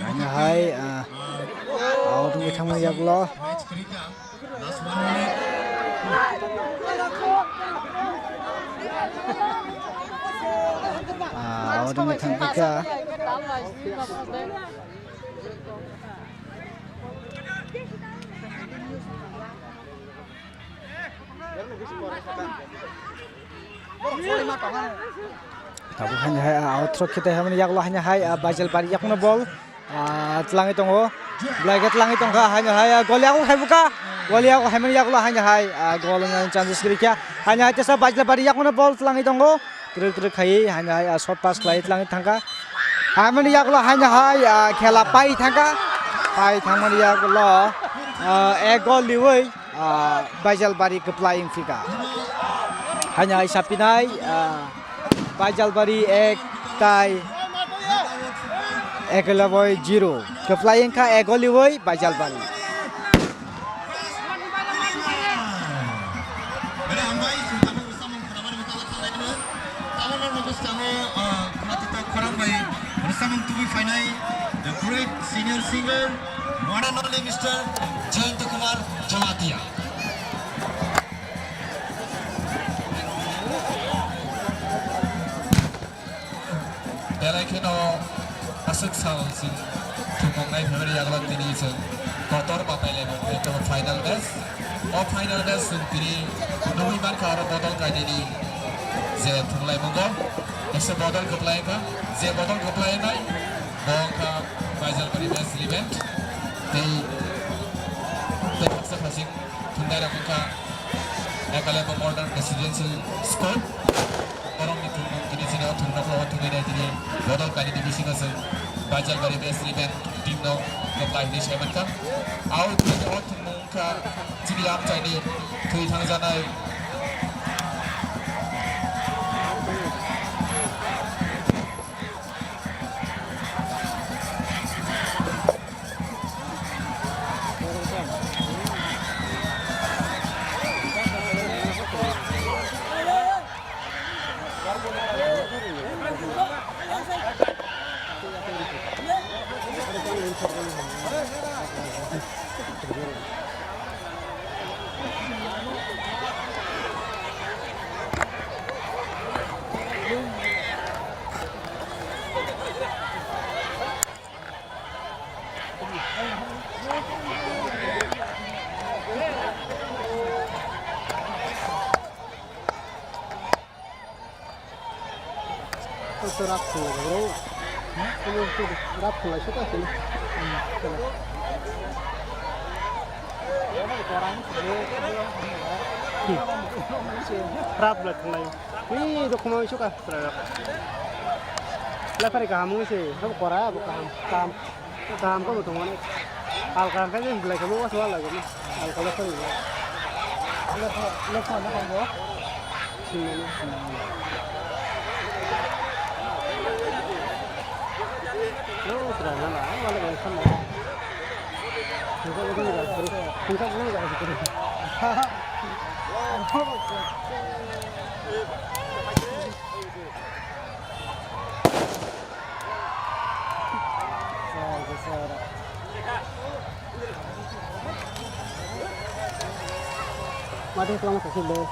Haino hai, ah, out wngwi thangmani yagulo. Ah, out wngwi thangphika. Tabuk haino hai, ah, out throw khitai hamani yagulo haino hai, ah, Baijalbari yakungno ball, ah, twlangwi tongo. Belai khe twlangwi tongkha haino hai, ah, goli yago hai buka. Goli yago haimani yagulo haino hai, ah, gol wngna chances kwrwikha. Haino hai teisa Baijalbari yakungno ball twlangwi tongo. Twrwk twrwk khaiwi haino hai, ah, short pass khlaiwi twlangwi thangkha. Haimani yagulo haino hai, ah, khela pai thangkha. Pai thangmani yagulo, ah, ek gol liwi. Ah, Baijalbari kwplai wngphika. Haino hai sapinai, ah, Baijalbari ek tai Eklavya zero. Kwplai wngkha ek gol liwi Baijalbari. Tabukni bwskango, ah, khorang bai rwchapmung tubui phainai, the great senior singer, one and only Mister Jayanta Kumar Jamatia. Belai kheno aswk sal chwng thwngmung nai phaimani yagulo tini chwng kotor batai laimung, ekdom final match. O final match chwng tini nugwi mankha oro bodol kainwini je thwnglaimungo. Kaisa bodol kwplai wngkha, je bodol kwplai wngnai bo wngkha Baijalbari West Eleven tei, tei baksa phasing thwngnairok wngkha Eklavya Modern Residential School. Borokni thwngmung tini chini o thwngnogo o thwngwi nai tini bodol kainwini bisingo chwng Baijalbari West Eleven team no kwplai hinwi sai mankha. Ao tini o thwngmung wngkha chini amchaini thwi thangjanai. Rap thunglai bro. Rap thunglai suka sini. Rap lai thunglai. Ni do khumai suka. Lai phari kaham wngwi se. Sab kora bo kaham. Kaham. Kaham ko bo tongmani. Halka hwnkhe je belai khe bo waswa lai gani. Halka le phari. Le pho, le pho, le pho. Sinmani. Yo, sira na la, wala bai san la. Hingka bo ni ga, hingka bo ni ga. Mati tuang sakit deh.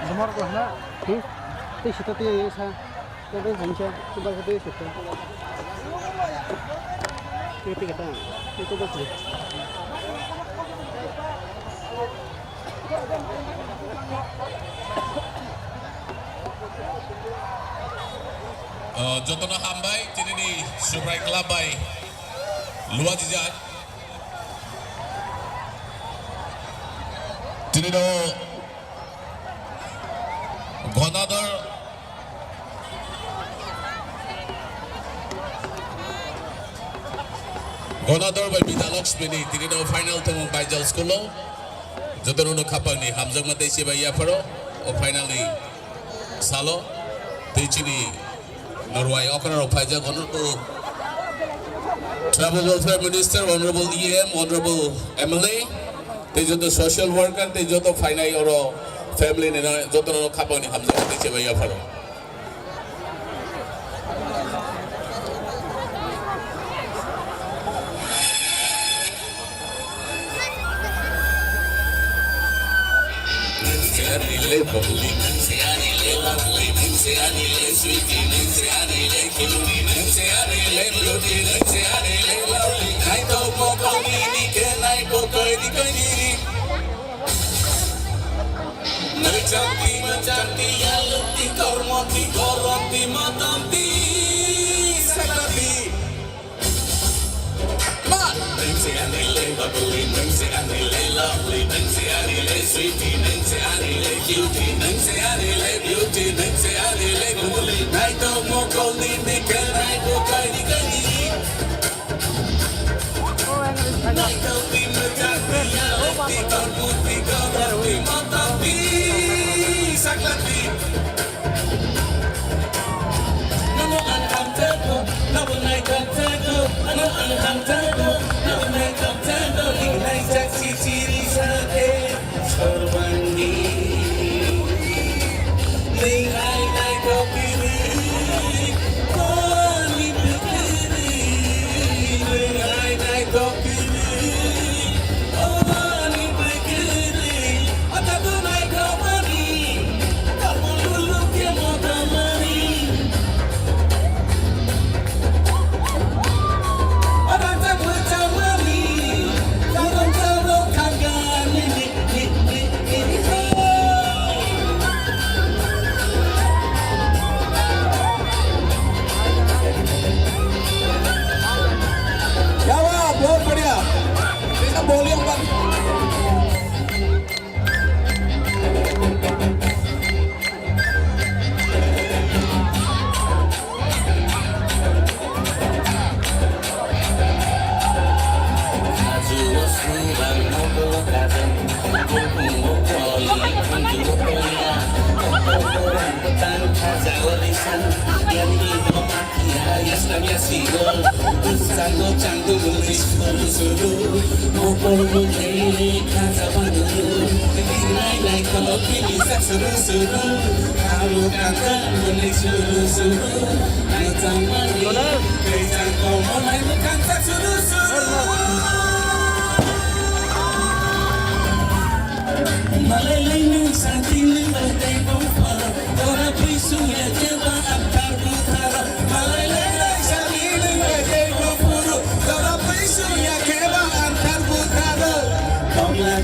Nomor ko na? Hmm? Tei sita tei sa. Tei tei hancha, tei ba tei sita. Tei tei kata. Tei tei ba tei. O, jotono hambai, tinini Subrai Club bai luajijak. Tinino Gonador, Gonador bai Bidya Lakshmi ni tinino final thwngmung Baijal school o. Jotono no khapang ni hamjakma tei chibai yapharo o final ni salo tei chini norwai okra rok phaijak, Honorable Tribal Welfare Minister, Honorable E M, Honorable M L A, tei joto social worker tei joto phainai oro family ni jotono khapang ni hamjakma tei chibai yapharo. Nangchakti, machakti, yalukti, kormoti, koromti, matamti, sakati. Come on! Nangse anile bubbly, nangse anile lovely, nangse anile sweetie, nangse anile cutie, nangse anile beauty, nangse anile bubbly. Naito mokol ni nikel, naito kai ni kai ni. क्या हुआ? बहुत बढ़िया। इसका volume बंद।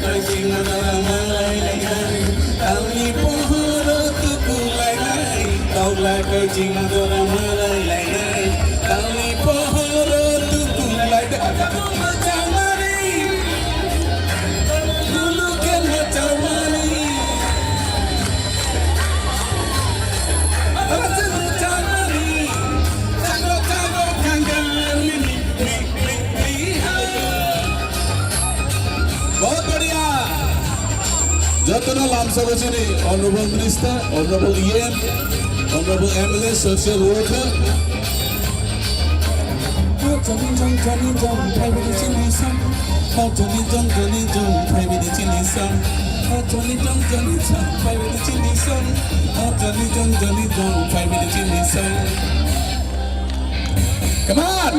Kaijingma jora malai lainai, talni pohoro tuku lainai, tawla kaijingma jora malai lainai, talni pohoro tuku lainai. Chamani, lulu kena chamani. Bahut badhiya. Jotono lamsogo chini Honorable Minister, Honorable E M, Honorable M L A, Social Worker. Oh, Johnny John, Johnny John, phaibidi chini song. Oh, Johnny John, Johnny John, phaibidi chini song. Oh, Johnny John, Johnny John, phaibidi chini song. Oh, Johnny John, Johnny John, phaibidi chini song. Come on!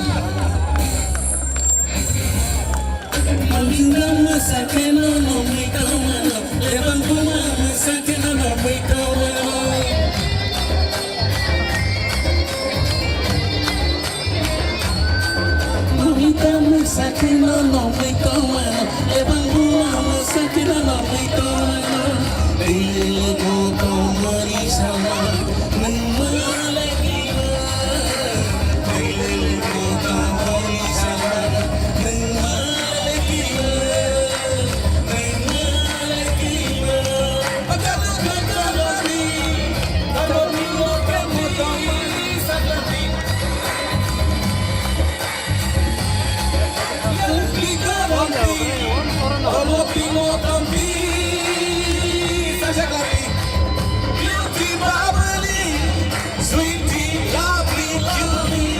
Sweetie, lovely, lovely.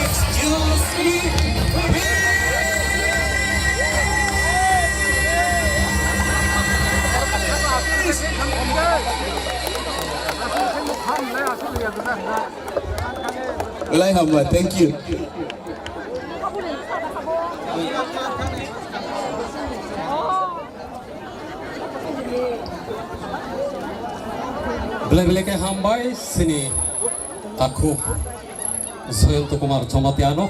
Excuse me, please. Belai hambai, thank you. Belai belai khe hambai chini takhuk Jayanta Kumar Jamatia no.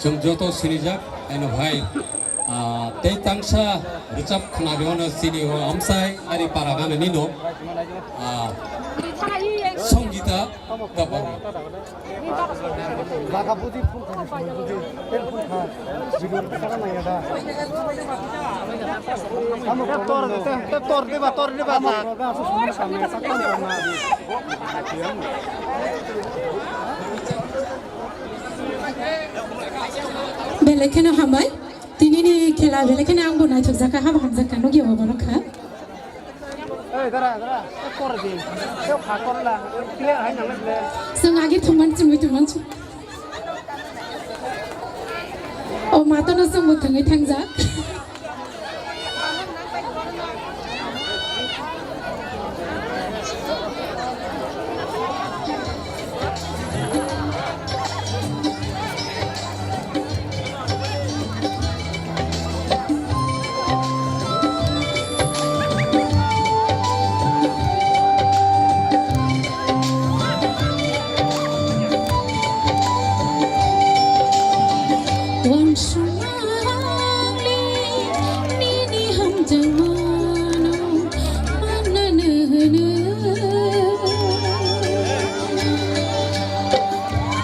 Chwng joto sinijak, eno hai, ah, tei tangsa rwchap khwnarwino chini o amchai ari para ganani no, ah, Songita Debbarma. Tor de, tor de ba, tor de ba. Belai kheno hambai. Tinini khela belai kheno angbo naithokjakha, habo hamjakha, nukya bo borok kha. Ei, dara, dara, ei, kor di. Ei, kha kor la. Ei, clear hai nang le. Chwng agi thumman, chwngwi thumman, chwng. O, matano chwngbo thwngwi thangjak. Uansukmani nini hamjakmano manna hwnwi.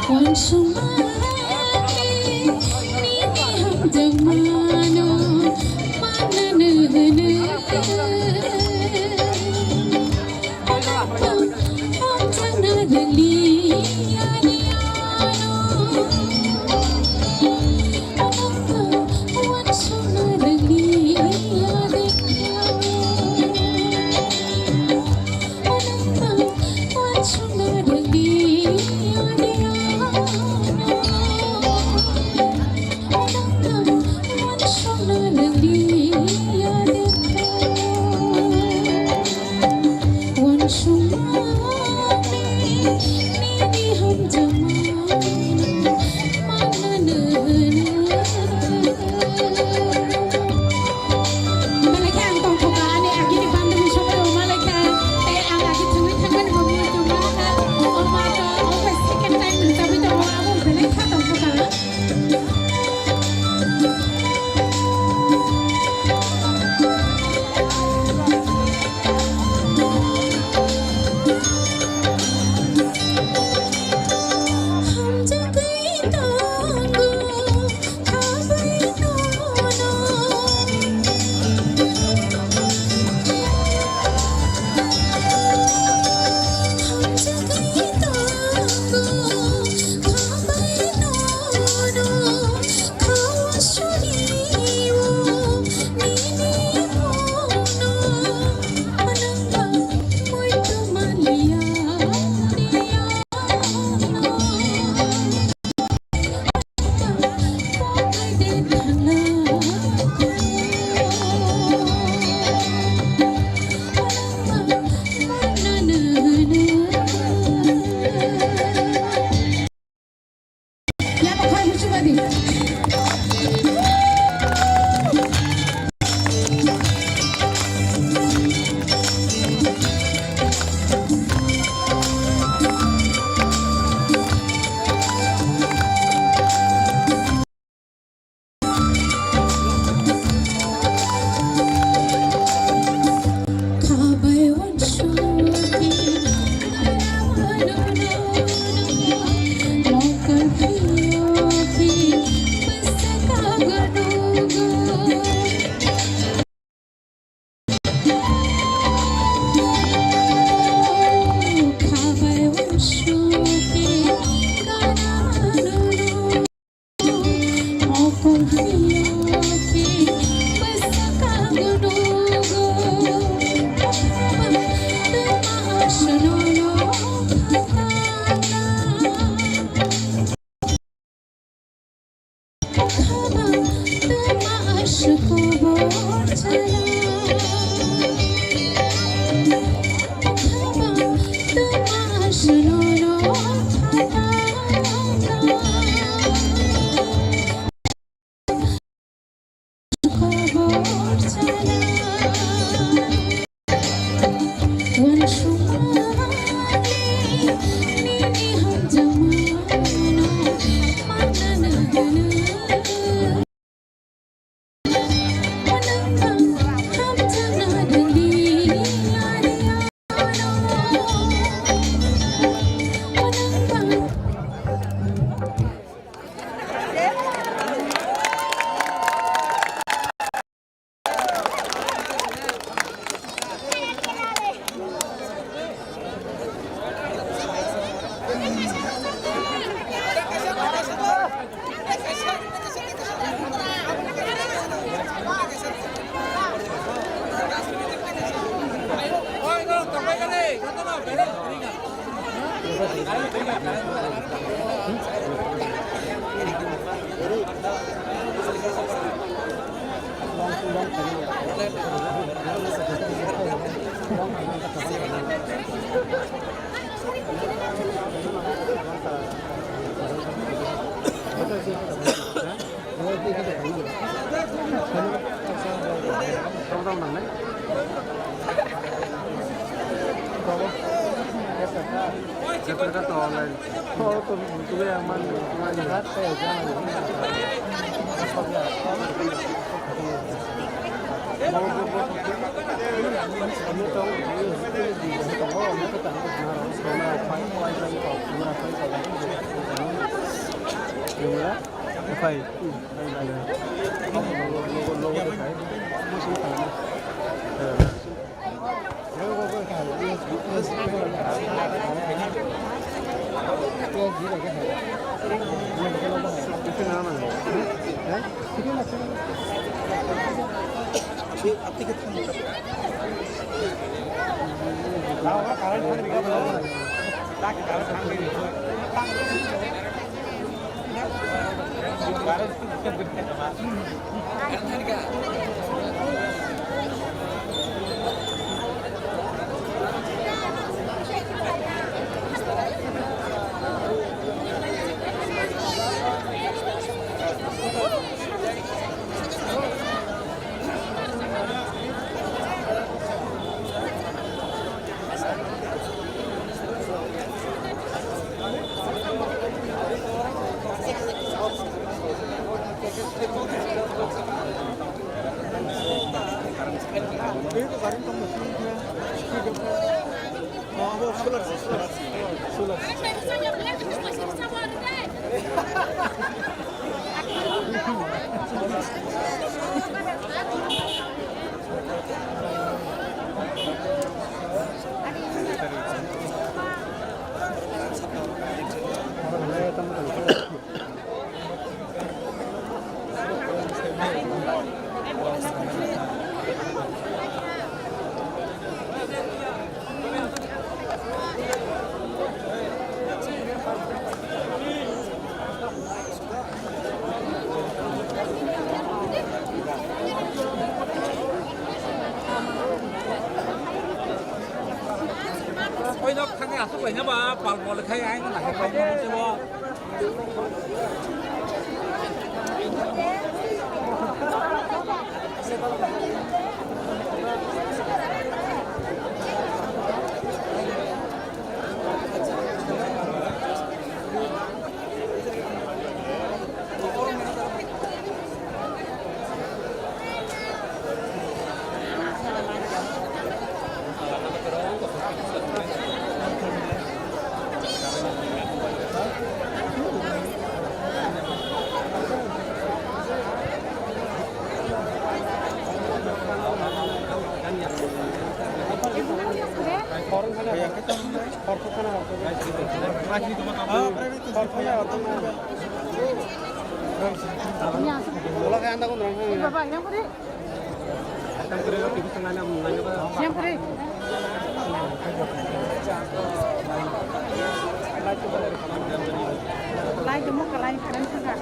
Uansukmani nini hamjakmano manna hwnwi. Oino thangwi aswk laina ba pal pal khai ai nahai pai nang se bo. Baba, yang kuri. Yang kuri. Lai demo kalai keren saka.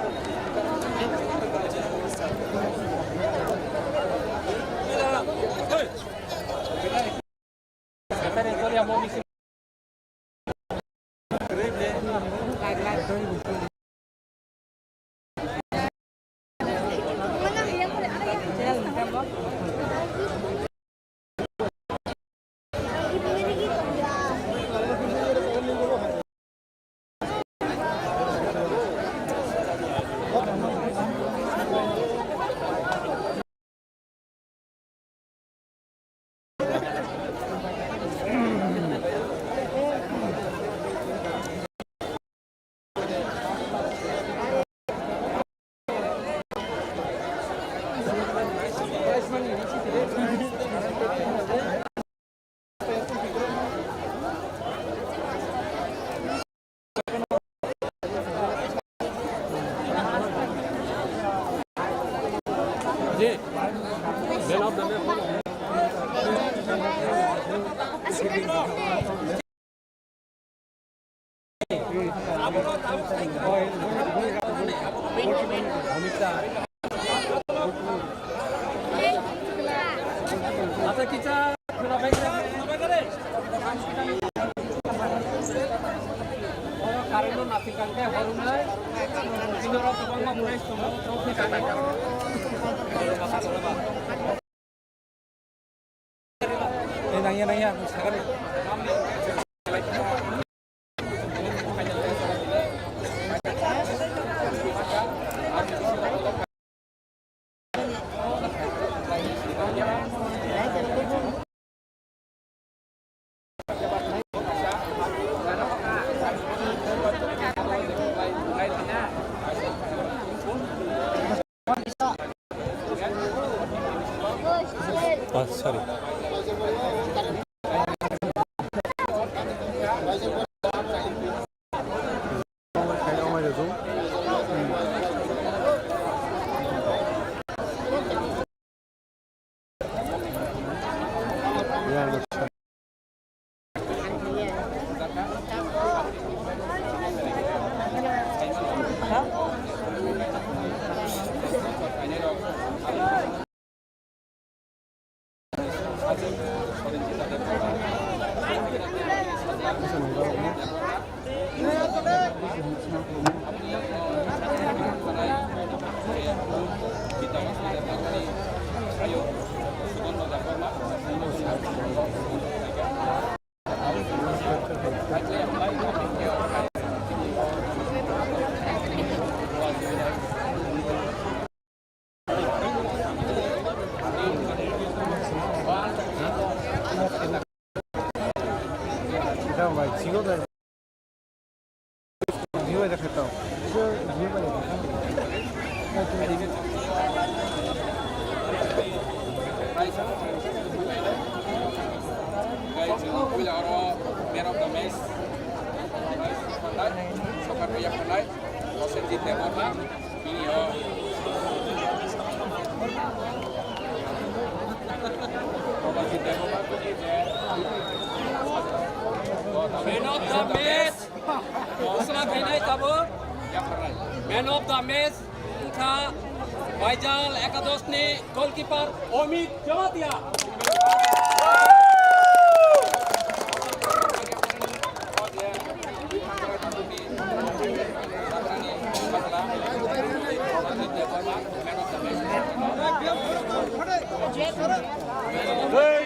Oh, sorry. Guys, puila oro man of the match, soccer player khanai, Prosenjit Debbarma, bini o Prosenjit Debbarma, man of the match. Bwswk khainai tabuk man of the match wngkha Baijal Ekadosh ni goalkeeper Amit Jamatia. Hey!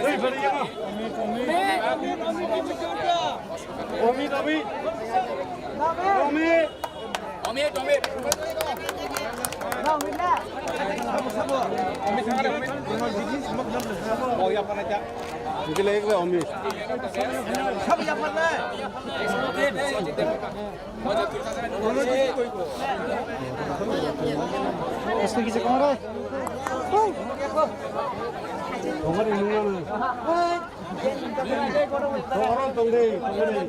Hey, buddy, come on. Amit, Amit. Amit. Amit, Amit. Amit, Amit. Amit, Amit. Amit, Amit. Aste kisa kong re. Tomar inungan. Tomar tong de, tong de.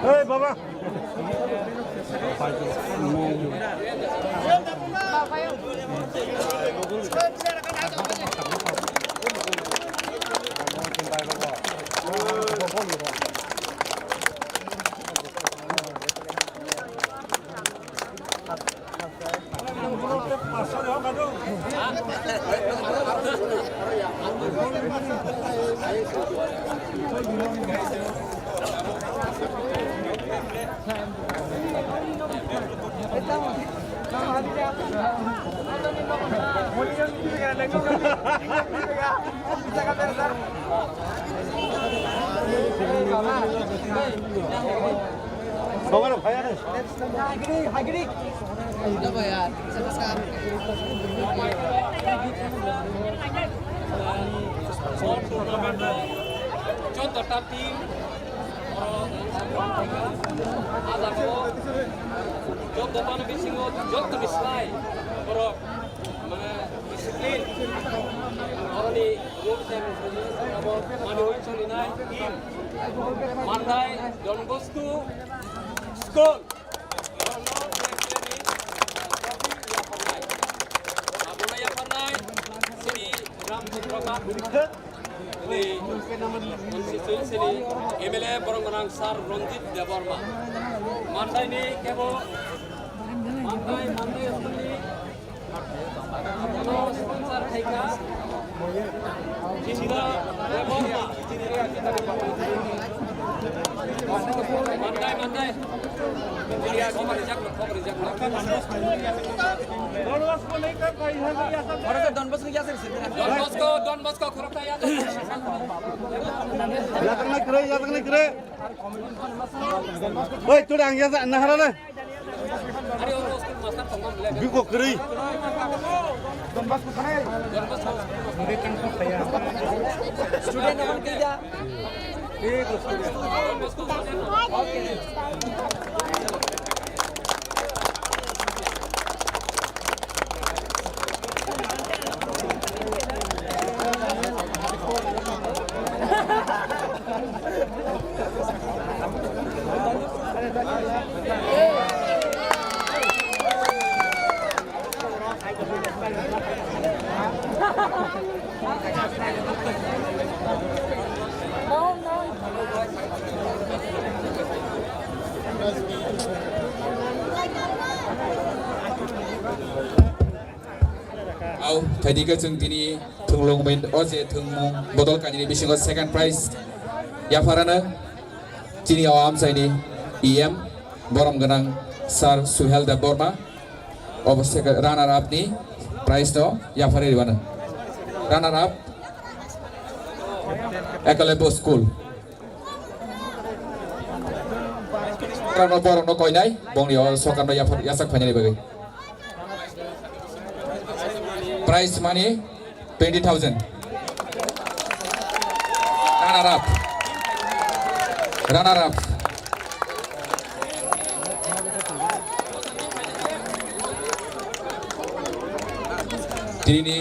Hey, baba. Joto ta team, oro, ah, joto tani bisingo joto ni slai, oro, mane, discipline, oroni rules and regulations abo mani oi solinai team, Mandai Don Bosco School. Abono yapharnai, abono yapharnai, Sri Ram Chandra Ka, ini, ini M L A borong gwnang Sir Ranjit Debbarma. Mandai ni kebo, Mandai, Mandai asli ni, abono sponsor khaika. Don Bosco, Don Bosco, khoroksa ya. Yathang nai kwrwi, yathang nai kwrwi. Oi, tuli ang yathang nahara na. Biko kwrwi. Student abang kerja. Au, phaidi khe chwng tini thwnglwng bai o je thwngmung bodol kainwi bisingo second prize yapharano chini o amchaini E M borom gwnang Sir Suhel Debbarma obo second runner up ni prize no yapharwi rwmano. Runner up Ekalebo School. Borokno, borokno koinai, bongni o sokarno yaphar, yasak phainani bagwi. Prize money twenty thousand. Runner up. Runner up. Tini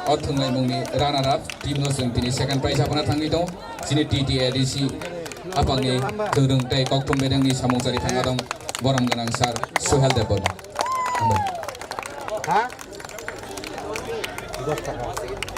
o thwngnaimungni runner up team no chwng tini second prize abono thangwi tongo. Chini T T A D C aphangni thwrwng tei kokthum bedengni samung chari thangma tong borom gwnang sir Suhel Debbarma. Hambai. Ha? Dos taka.